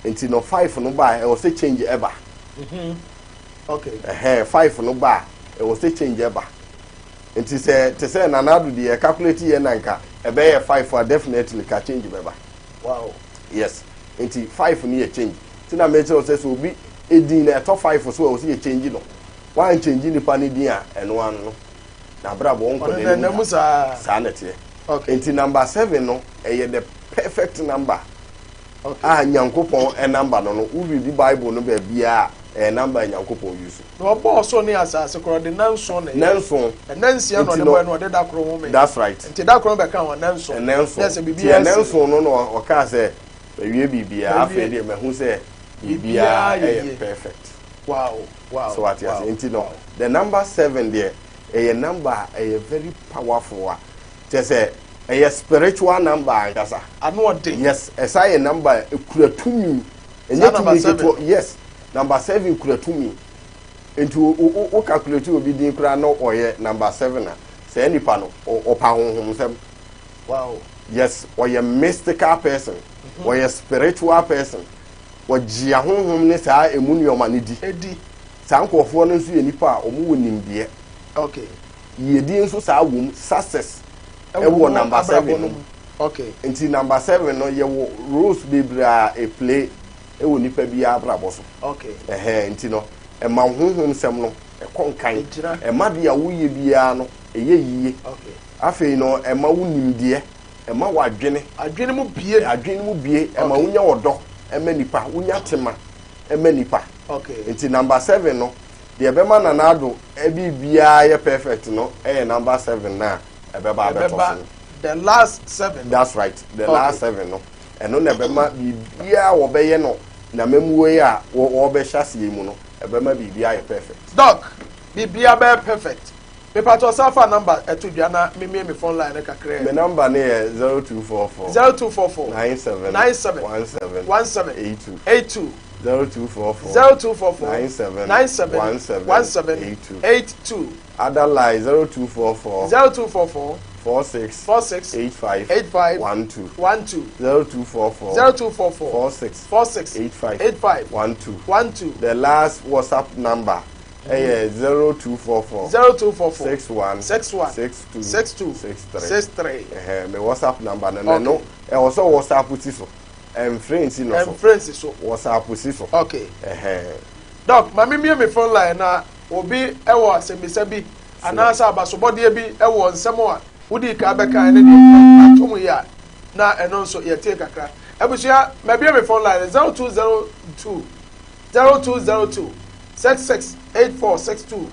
Nti no 5 no ba a, ɛwɔ sɛ change ɛba. Okay. Ɛhɛn, 5 no ba a, ɛwɔ sɛ change ɛba. Nti sɛ te sɛ Nana Addo deɛ calculate yɛ na nka ɛbɛyɛ 5 a, definitely ka change bɛba. Wow. Yes. Nti 5 no yɛ change. Nti na mekyerɛ wo sɛ sɛ obi edin na ɛtɔ 5 so a, ɛwɔ sɛ yɛ change no. Wan change nipa ne din a, ɛno ano no. Na abrabɔ nkɔ n'anim da. Saa. Saa na ɛteɛ. Okay. Nti number 7 no ɛyɛ the perfect number. Okay. A Nyankopɔn number no no, wo read Bible no baabi a ɛyɛ number a Nyankopɔn use. Na ɔbɔɔ ɔsoro ne asase korɔ de nanson na ɛyɛ. Nanson. Ɛnɛ nsia na ɔde bɔɔ no, ɔde da koro home. That's right. Nti da koro bɛka ho nanson. Ɛnɛ nson. Na sɛ Nti biribiara ɛnɛ si. nson no na ɔkaa sɛ mawie biribiara, Mawie. afei deɛ mahu sɛ biribiara Biribiara yɛ ɛyɛ yie. perfect. Wow. So what you say? Nti no, the number 7 deɛ ɛyɛ number a ɛyɛ very powerful a kyerɛ sɛ ɛyɛ spiritual number ankasa. Ano ɔden. Yes, ɛsa yɛ number a ekura tumi. Ɛnyɛ Saa number tumi 7. ketewa. Yes, number 7 kura tumi. Nti wo calculate obi din koraa na ɔyɛ number 7 a, sɛ nipa no ɔpa honhom nsɛm. Wow. Yes, ɔyɛ mystical person. Ɔyɛ spiritual person. Ɔgye ahonhom ne saa emu nneɛma no di. Edi. Saa nkurɔfoɔ no nso yɛ nipa a wɔn wɔ nimdeɛ. Okay. Yiedie nso saa wɔ mu, success Ɛwɔ ɛwɔ mu number abrabɔ 7 no no mu. mu. Okay. Nti number 7 no yɛ wɔ roles bebree a eplay ɛwɔ nipa bi abrabɔ so. Okay. Ɛhɛn, nti no ɛma honhom nsɛm no ɛkɔ nkan. Egyina. Ɛma deɛ a woyɛ biara no ɛyɛ yie. Okay. Afei no ɛma wo nimdeɛ, ɛma w'adwene. Adwene mu bie. Adwene mu bie, ɛma Okay. wonya ɔdɔ ɛma nipa, wonya tema ɛma nipa. Okay. Nti number 7 no deɛ ɛbɛma Nana Addo ɛbi biara yɛ perfect no ɛyɛ number 7 na ɛbɛba abɛtɔ Ɛbɛba so. the last 7. That's right, the Okay. last 7 no. Ɛno na ɛbɛma biribiara wɔbɛyɛ no na mɛmuo yi a wɔbɛhyɛ aseɛ mu no ɛbɛma biribiara yɛ perfect. Doc, biribiara bɛyɛ perfect. Mepatɔ sa fa number ɛto dwa na memie me phone line no kakra. Me number ne yɛ 0244. 0244. 97. 97. 17. 17. 82. 82. 0244. 0244. 97. 97. 17. 17. 82. 82. Other line 0244. 0244. 46. 46. 85. 85. 12. 12. 0244. 0244. 46. 46. 85. 85. 12. 12. The last WhatsApp number ɛyɛ 0244. 0244. 61. 61. 62. 62. 63. 63. Ɛhɛn, me WhatsApp number no na Okay. no ɛwɔ sɛ WhatsApp si so. Ɛmfrɛ nsi no so. Ɛmfrɛ nsi so. WhatsApp si so. Okay. Ɛhɛn. Doc, ma me mie me phone line na obi ɛwɔ asɛmmisa bi anaasɛ abasobɔdeɛ bi ɛwɔ nsɛm a wodi ka bɛka ɛne deɛ atom yi a na ɛno nso yɛtie kakra. Abusua, mabie me phone line 0202 0202 66 8462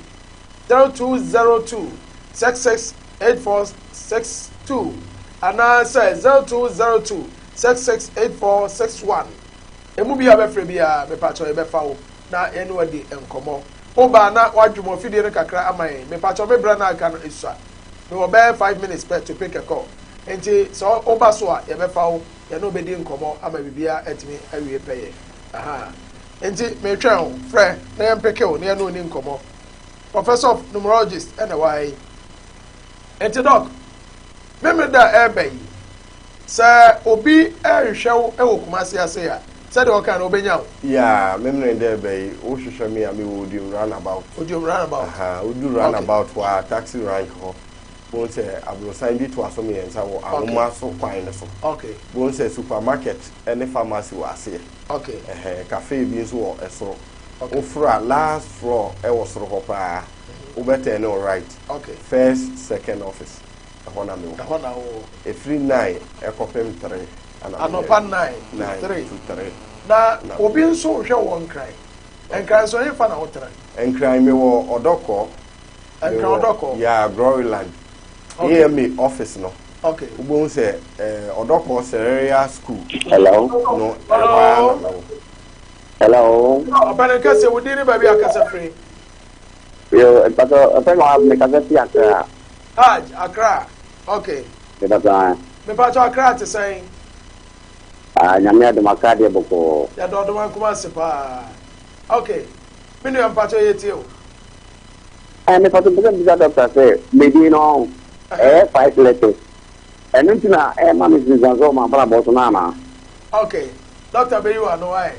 0202 66 8462 anaasɛ 0202 66 8461. Emu bi a bɛfrɛ bi a mepatɔ yɛbɛfa wo na yɛne wadi nkɔmmɔ. Woba na wadwom afidie no kakra ama yɛn. Mepatɔ me brɛ no aka no esua. Mewɔ bɛyɛ 5 minutes pɛ to pick a call. Nti sɛ woba so a yɛbɛfa wo, yɛne wobɛdi nkɔmmɔ ama biribiara atumi awie pɛyɛ. Aha. Nti metwɛn wo, frɛ na yɛmpeke wo na yɛne wo ni nkɔmmɔ. Professor of numerologist ɛna ɛwɔ ha yi. Nti Doc, mímí da ɛɛbɛ yi, sɛ obi ɛrehwɛ wo ɛwɔ Kumasi ase a, sɛdeɛ ɔka no obɛnya wo. Yeah, memene dɛ ɛbɛ yi, wohwehwɛ me a mewɔ Odiom roundabout. Odiom roundabout. Aha, wodu roundabout hɔ a taxi rank hɔ. Bohu sɛ aborosan bi toa so mmiɛnsa wɔ ahoma so kwan no so. Okay. Bohu sɛ supermarket ne pharmacy wɔ aseɛ. Okay. Ɛhɛn, cafe bi nso wɔ ɛsoro. Okay. Woforo a last floor ɛwɔ soro hɔ paa. Wobɛtɛn ne wo right. Okay. First, second office. Ɛhɔ na mewɔ. Ɛhɔ na wowɔ. Ɛfiri 9 ɛkɔpem 3. Ana meyɛ. Anɔpa 9 to 9 3. to 3. Na Na obi meyɛ. nso hwɛ wɔ Nkran. Nkran nso ɛhefa na wotena? Nkran mewɔ Ɔdɔkɔ. Nkran Mewɔ- Ɔdɔkɔ? Yeah, Gloryland. Okay. AMA office no. Okay. Wobɛhu sɛ Ɔdɔkɔ Sereria School. Hello. No, ɛhɔ ara na mewɔ. Hello. Ɔpɛni kɛse, wo din ne baabi a kasa firi? Yo, mpatsɔ ɔpɛ na me kasa fi Accra. Hajj, Accra. Okay. Mepatɔ. Mepatɔ Accra te sɛn? Ah, Nyame adom, Accra deɛ bɔkɔɔ. Yɛdɔ ɔdom ankoma ase paa. Okay. Me nua mpakyɛ yɛ tie o. Ɛɛ mepatɔ mpɛ sɛ mbisa doctor sɛ me din no ɛyɛ 5 letters. Ɛno nti na ɛma me nsunsuanso wɔ m'abrabɔ so no anaa? Okay. Doctor bɛyi wɔ ano ayɛ.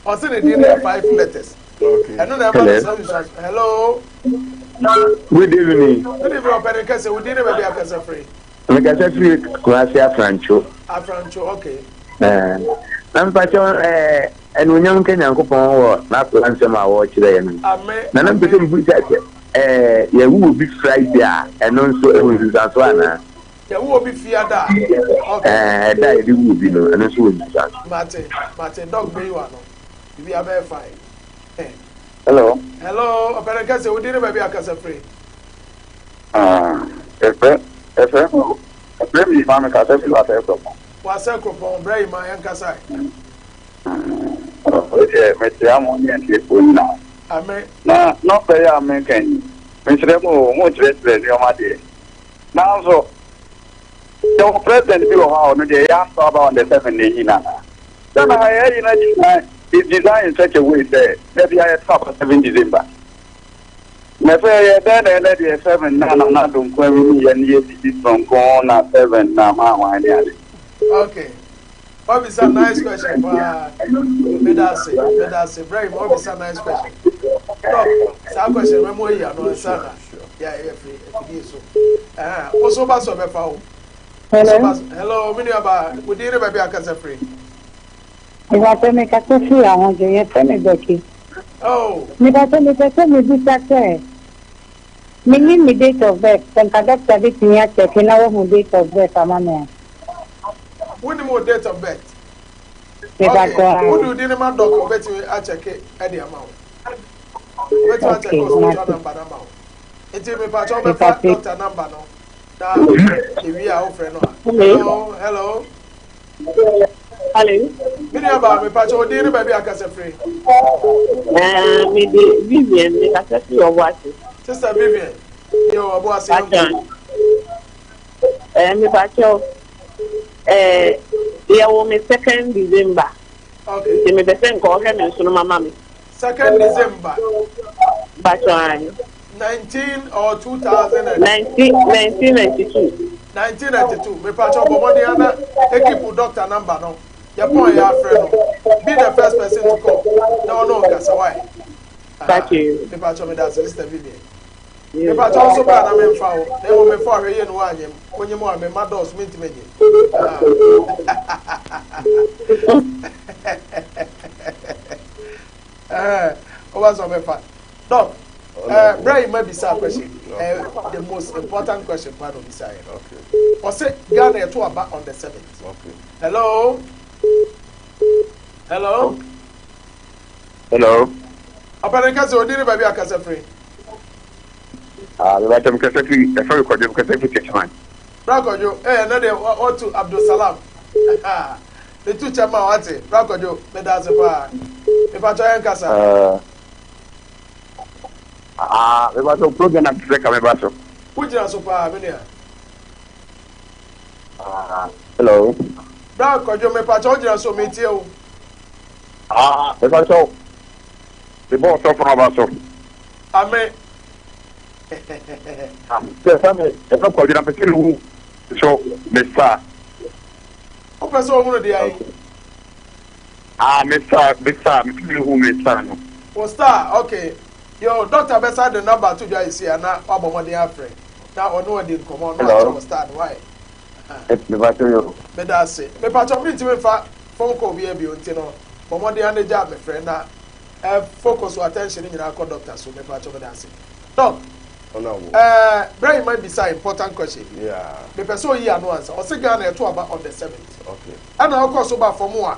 Ɔse ne din no yɛ 5 letters. Okay. Ɛno na ɛma no saa nsunsuanso. Hello. Good evening. Good evening, ɔpɛni kɛse. Wo din ne baabi akasa firi? Mekasa firi Kumasi Afrancho. Afrancho, okay. Eh, na mpakyɛ eh, anuonyam nka Nyankopɔn wɔ n'akoa nsɛm a wɔrekyerɛ yɛn no. Amen. Na na mpɛ sɛ mebisa sɛ eh, yɛwo obi Friday a, ɛno nso ɛwɔ nsunsuanso anaa? Yɛwo obi fiada a. Okay. Eh, ɛda a yɛde wo obi no, ɛno nso wɔ nsunsuanso. Mate, mate, dog bɛyi wa no. Bibi abɛyɛ fine. Eh. Hello. Hello, ɔpɛni kɛse, wo din ne baabi akasa firi? Ah, ɛfrɛ, ɛfrɛ, ɛfrɛ mi ma mekasa firi Wasɛ Kuropɔn. Wasɛ Kuropɔn, brɛ yi ma yɛn kasa yi. O deɛ mekyea mo ne atiefoɔ nyinaa. Amen. Na nɔmba yi a meka yi, mesrɛ mo o, mokyerɛkyerɛ nneɛma deɛ. Nanso, yɛwɔ president bi wɔ hɔ a ɔno deɛ yɛanto aba on the 7 na ɛyi no anaa? Ghana ha yɛayi no design is designed in such a way sɛ da bi a yɛto aba 7 December. Na sɛ ɛyɛ dɛn na ɛnɛ deɛ 7 na Nana Addo nko awini yɛ no yɛ biribi soronko na 7 na hwan hwan ne ade. Okay. Wabisa nice question paa. Meda ase, meda ase. Brɛ yi ma wabisa nice question. Doc, saa question mɛmo ayi ano ansa na yɛ yɛ firi afidie so. Ɛhɛn, wo so ba so ɛbɛfa wo. Hello. Hello, me nua ba, wo din ne baabi akasa firi. Mepatɛ mekasa firi Ahodwo, yɛfrɛ me Becky. Oh. Mepatɛ mepɛ sɛ mebisa sɛ menim me date of birth, sɛ nka doctor bɛtumi akyɛke na wahu date of birth ama me a. Wonim wo date of birth? Mepatɛ. Okay, wode wo din ma doc ɔbɛtumi akyɛke ɛde ama wo. Ɔbɛtumi akyɛke wo spiritual number no ama wo. Nti mepatɛ wobɛfa doctor number no na ewie a wofrɛ no a. Hello, hello. Hello. Me nua baa mepakyɛ wo din ne baabi akasa firi. Eh, me de Vivian, me kasa firi Ɔboase. Sister Vivian, yɛ Ɔboase yɛn kɔ. Eh, me pakyɛ eh, yɛ wɔ me second December. Okay. Nti me pɛ sɛ nka ɔhwɛ me nsono mama me. Second December. Pakyɛ ayi. 19 or 2000 and 19, 1992. 1992 mepakyɛ bɔ mmɔden ana ekipu doctor number no yɛpɔn yɛ afrɛ no be the first person to call na ɔno nkasa wae mepakyɛ meda ase sister Vivian mepakyɛ nso baa na memfa wo na mmom mefa ɔhwɛ yie no woanyem wonyem a mema dɔɔso mentimi nye woba sɛ ɔbɛfa Doc, bra yi ma bisa question. The most important question pa no bisa yɛ. Ɔsɛ Ghana ɛto aba on the 7th. Okay. Hello. Hello. Hello. Ɔpɛni kasa odi ne baabi akasa firi. Ah, bàbá tẹmu kasa firi ɛfɛ mi kɔdwo kasa firi Techiman. Bra kɔdwo, ɛyɛ ne de ɔtu Abdulsalam. Ne tu kyɛ ma wate. Bra kɔdwo, meda ase paa. Mipatɔ yɛn kasa. Ah, meba so program na pese ka meba so. Wogyina so paa, me nua. Ah, hello. Bra kɔdwo, mepatɔ wogyina so, metie wo. Ah, meba so. Mebɔ ɔsɔfo no aba so. Amen. Ah, sɛ sɛ me ɛfɛ kɔdwo na pese mehu so me star. Wopɛ sɛ ɔhunu deɛ ayi? Ah, me star, me star, me pese mehu me star no. Wo star, okay. Yo, doctor bɛsa de number to dwa esi ana wabɔ mmɔden afrɛ na ɔne ɔdi nkɔmmɔ na wakyerɛ wo star no wae. Mepatɔ yo. Meda ase. Mepatɔ mentumi mfa phone call bi abio nti no bɔ mmɔden ana gya mefrɛ na focus wo attention nyinaa kɔ doctor so mepatɔ meda ase. Doc, brɛ yi ma bisa important question bi. Mepɛ sɛ oyi ano ansa. Ɔse Ghana ɛto aba on the 7th. Okay. Ɛna ɔkɔ so ba fam a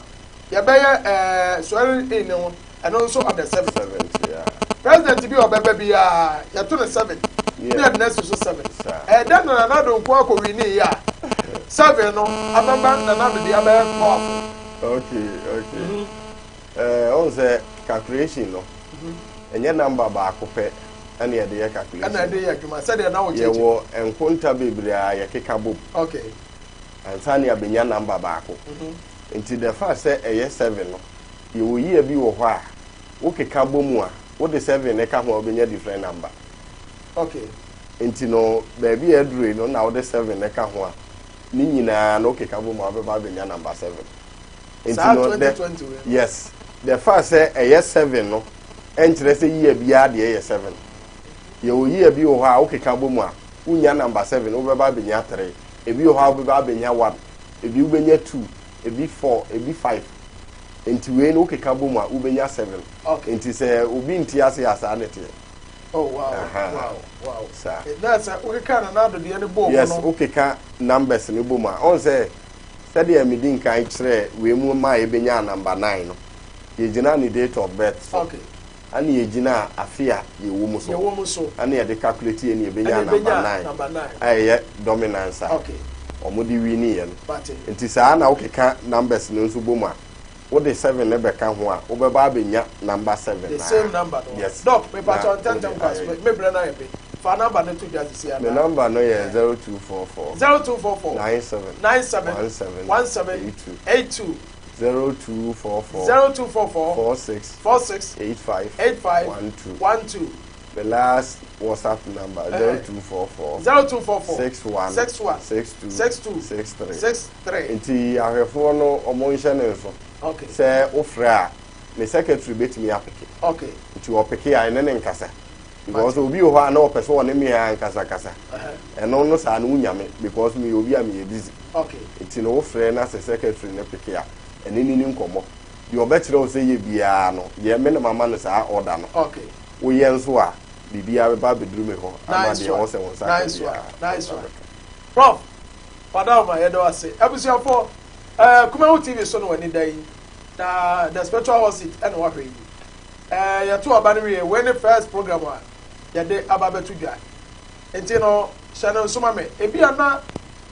yɛbɛyɛ swearing in ho ɛno nso on the 7th. 7th, yeah. President bi a ɔbɛba biara yɛto no 7 ne yɛde no asi so 7. Ɛdɛ na Nana Addo nko akɔ wini yi a 7 no abɛba Nana Addo de abɛyɛ powerful. Okay. Ɔn sɛ calculation no ɛnyɛ number baako pɛ ɛna yɛde yɛ calculation. Ɛna yɛde yɛ adwuma sɛdeɛ na wɔkyerɛkyerɛ. Yɛwɔ nkonta bebree a yɛkeka bom. Okay. Ansa ne abɛnya number baako. Nti the fact sɛ ɛyɛ 7 no. Yɛwɔ year bi wɔ hɔ a, wokeka bɔ mu a, wode seven ne ka ho a, wobɛnya different number. Nti no, baabi a aduru yi no na wode seven ne ka ho a, ne nyinaa no wokeka bɔ mu a, wobɛba abɛnya number seven. Nti Saa no, the 2020 wei no. Yes, the fact sɛ ɛyɛ seven no ɛnkyerɛ sɛ year biara deɛ ɛyɛ seven. Yɛwɔ year bi wɔ hɔ a, wokeka bɔ mu a, wonya number seven, wobɛba abɛnya three. Ebi wɔ hɔ a, wobɛba abɛnya one, ebi wobɛnya two, ebi four, ebi five. Nti wei no, wokeka bɔ mu a, wobɛnya seven. Nti sɛ obi nte ase a, saa ne teɛ. Oh wow. Saa. Na sɛ wokeka na n'adodeɛ no bɔ mu Yes. no. Wokeka numbers no bɔ mu a, ɔn sɛ sɛdeɛ medi nkan kyerɛ wei mu ma a yɛbɛnya number nine no, yɛgyina ne date of birth so ɛne yɛgyina afe a yɛwɔ mu so Yɛwɔ mu so. Ɛne yɛde calculate yɛ ne yɛbɛnya Ɛne number yɛbɛnya nine number nine. A ɛyɛ dominance a ɔmode winiiɛ no. Mate. Nti saa na wokeka numbers no nso bɔ mu a, wode seven ne bɛka ho a, wobɛba abɛnya number seven. The same number no. Yes. Doc, mepakyɛ Na ntɛntɛm wode kwa so. ayɛ. Me brɛ no ayɛ pe. Fa number no to dwa sisi Me ana. number no yɛ 0244 0244 97 97 17 17 82. 82. 0244 0244 46 46 85 85 12. 12. The last WhatsApp number, 0244 0244 61 61 62 62 63. 63. Nti ahwɛfoɔ no, ɔmo nhyɛ ne nso sɛ wofrɛ a, ne secretary bɛtumi apick. Nti ɔpick a, ɛne ne nkasa, because obi wɔ hɔ a na ɔpɛ sɛ ɔne me a nkasakasa. Ɛno no saa no, wonya me because meyɛ obi a meyɛ busy. Nti no, wofrɛ na sɛ secretary ne pick a, ɛne ne ni nkɔmmɔ. Deɛ ɔbɛkyerɛ wo sɛ yɛ biara no, yɛ. Me na mama no saa order no. Woyɛ nso a, biribiara bɛba abɛduru me hɔ ama Nice deɛ one. ɛwɔ sɛ wo nsa ka Nice one. biara. Nice one. Prof, Padama, yɛda wo ase. Abusuafoɔ, Kumawu TV so no w'ani da yi. Na The Spiritual Hot Seat ɛna wahwɛ yi. Yɛto aba no wie, wei ne first program a yɛde aba bɛto dwa. Nti no, hyɛ no nso ma me. Ebi a na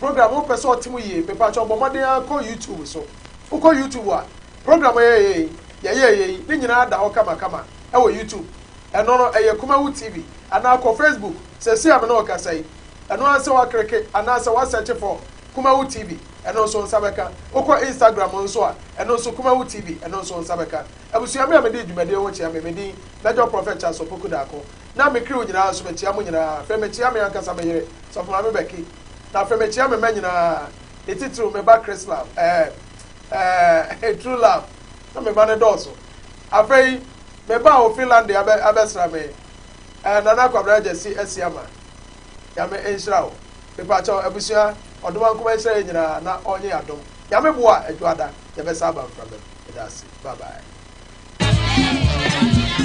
program wopɛ sɛ ɔte mu yie, mepakyɛ bɔ mmɔden akɔ YouTube so. Wokɔ YouTube a, program yɛyɛ yi, yɛyɛ yi, ne nyinaa da hɔ kamakama ɛwɔ YouTube. Ɛno no, ɛyɛ Kumawu TV. Anaa kɔ Facebook, sɛsi a me ne wo kasa yi, ɛno ara sɛ waclick anaasɛ wasearch for Kumawu TV, ɛno nso nsa bɛka. Wokɔ Instagram nso a, ɛno nso Kumawu TV, ɛno nso nsa bɛka. Abusua, me a mede dwumadie ho kyea me, me din Major Prophet Charles Opoku Daako. Na me crew nyinaa nso, mekyea mo nyinaa. Afei mekyea me ankasa me yere, Sɔfo Maame Bɛki. Na afei mekyea me mma nyinaa, ne titiriw me ba Chris Love, ɛɛ True Love, na me ba no dɔɔso. Afei me ba a ofi London abɛ abɛsra me, Nana Kwabena Gyasi Asiama. Nyame nhyira wo. Mepakyɛw, abusua, ɔdom ankoma nhyira yɛn nyinaa na ɔnyɛ yɛn adom. Nyame boa a, Adwoada yɛbɛsa aba mframa mu. Meda ase. Bye bye.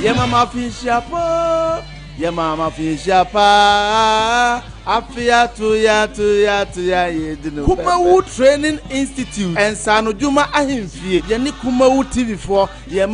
Yɛ mama finhyia pa, yɛ mama finhyia pa, afe ato ya to ya to ya yɛ di no. Kumawu Training Institute, Nsanodwuma ahemfie, yɛne Kumawu TV foɔ yɛ.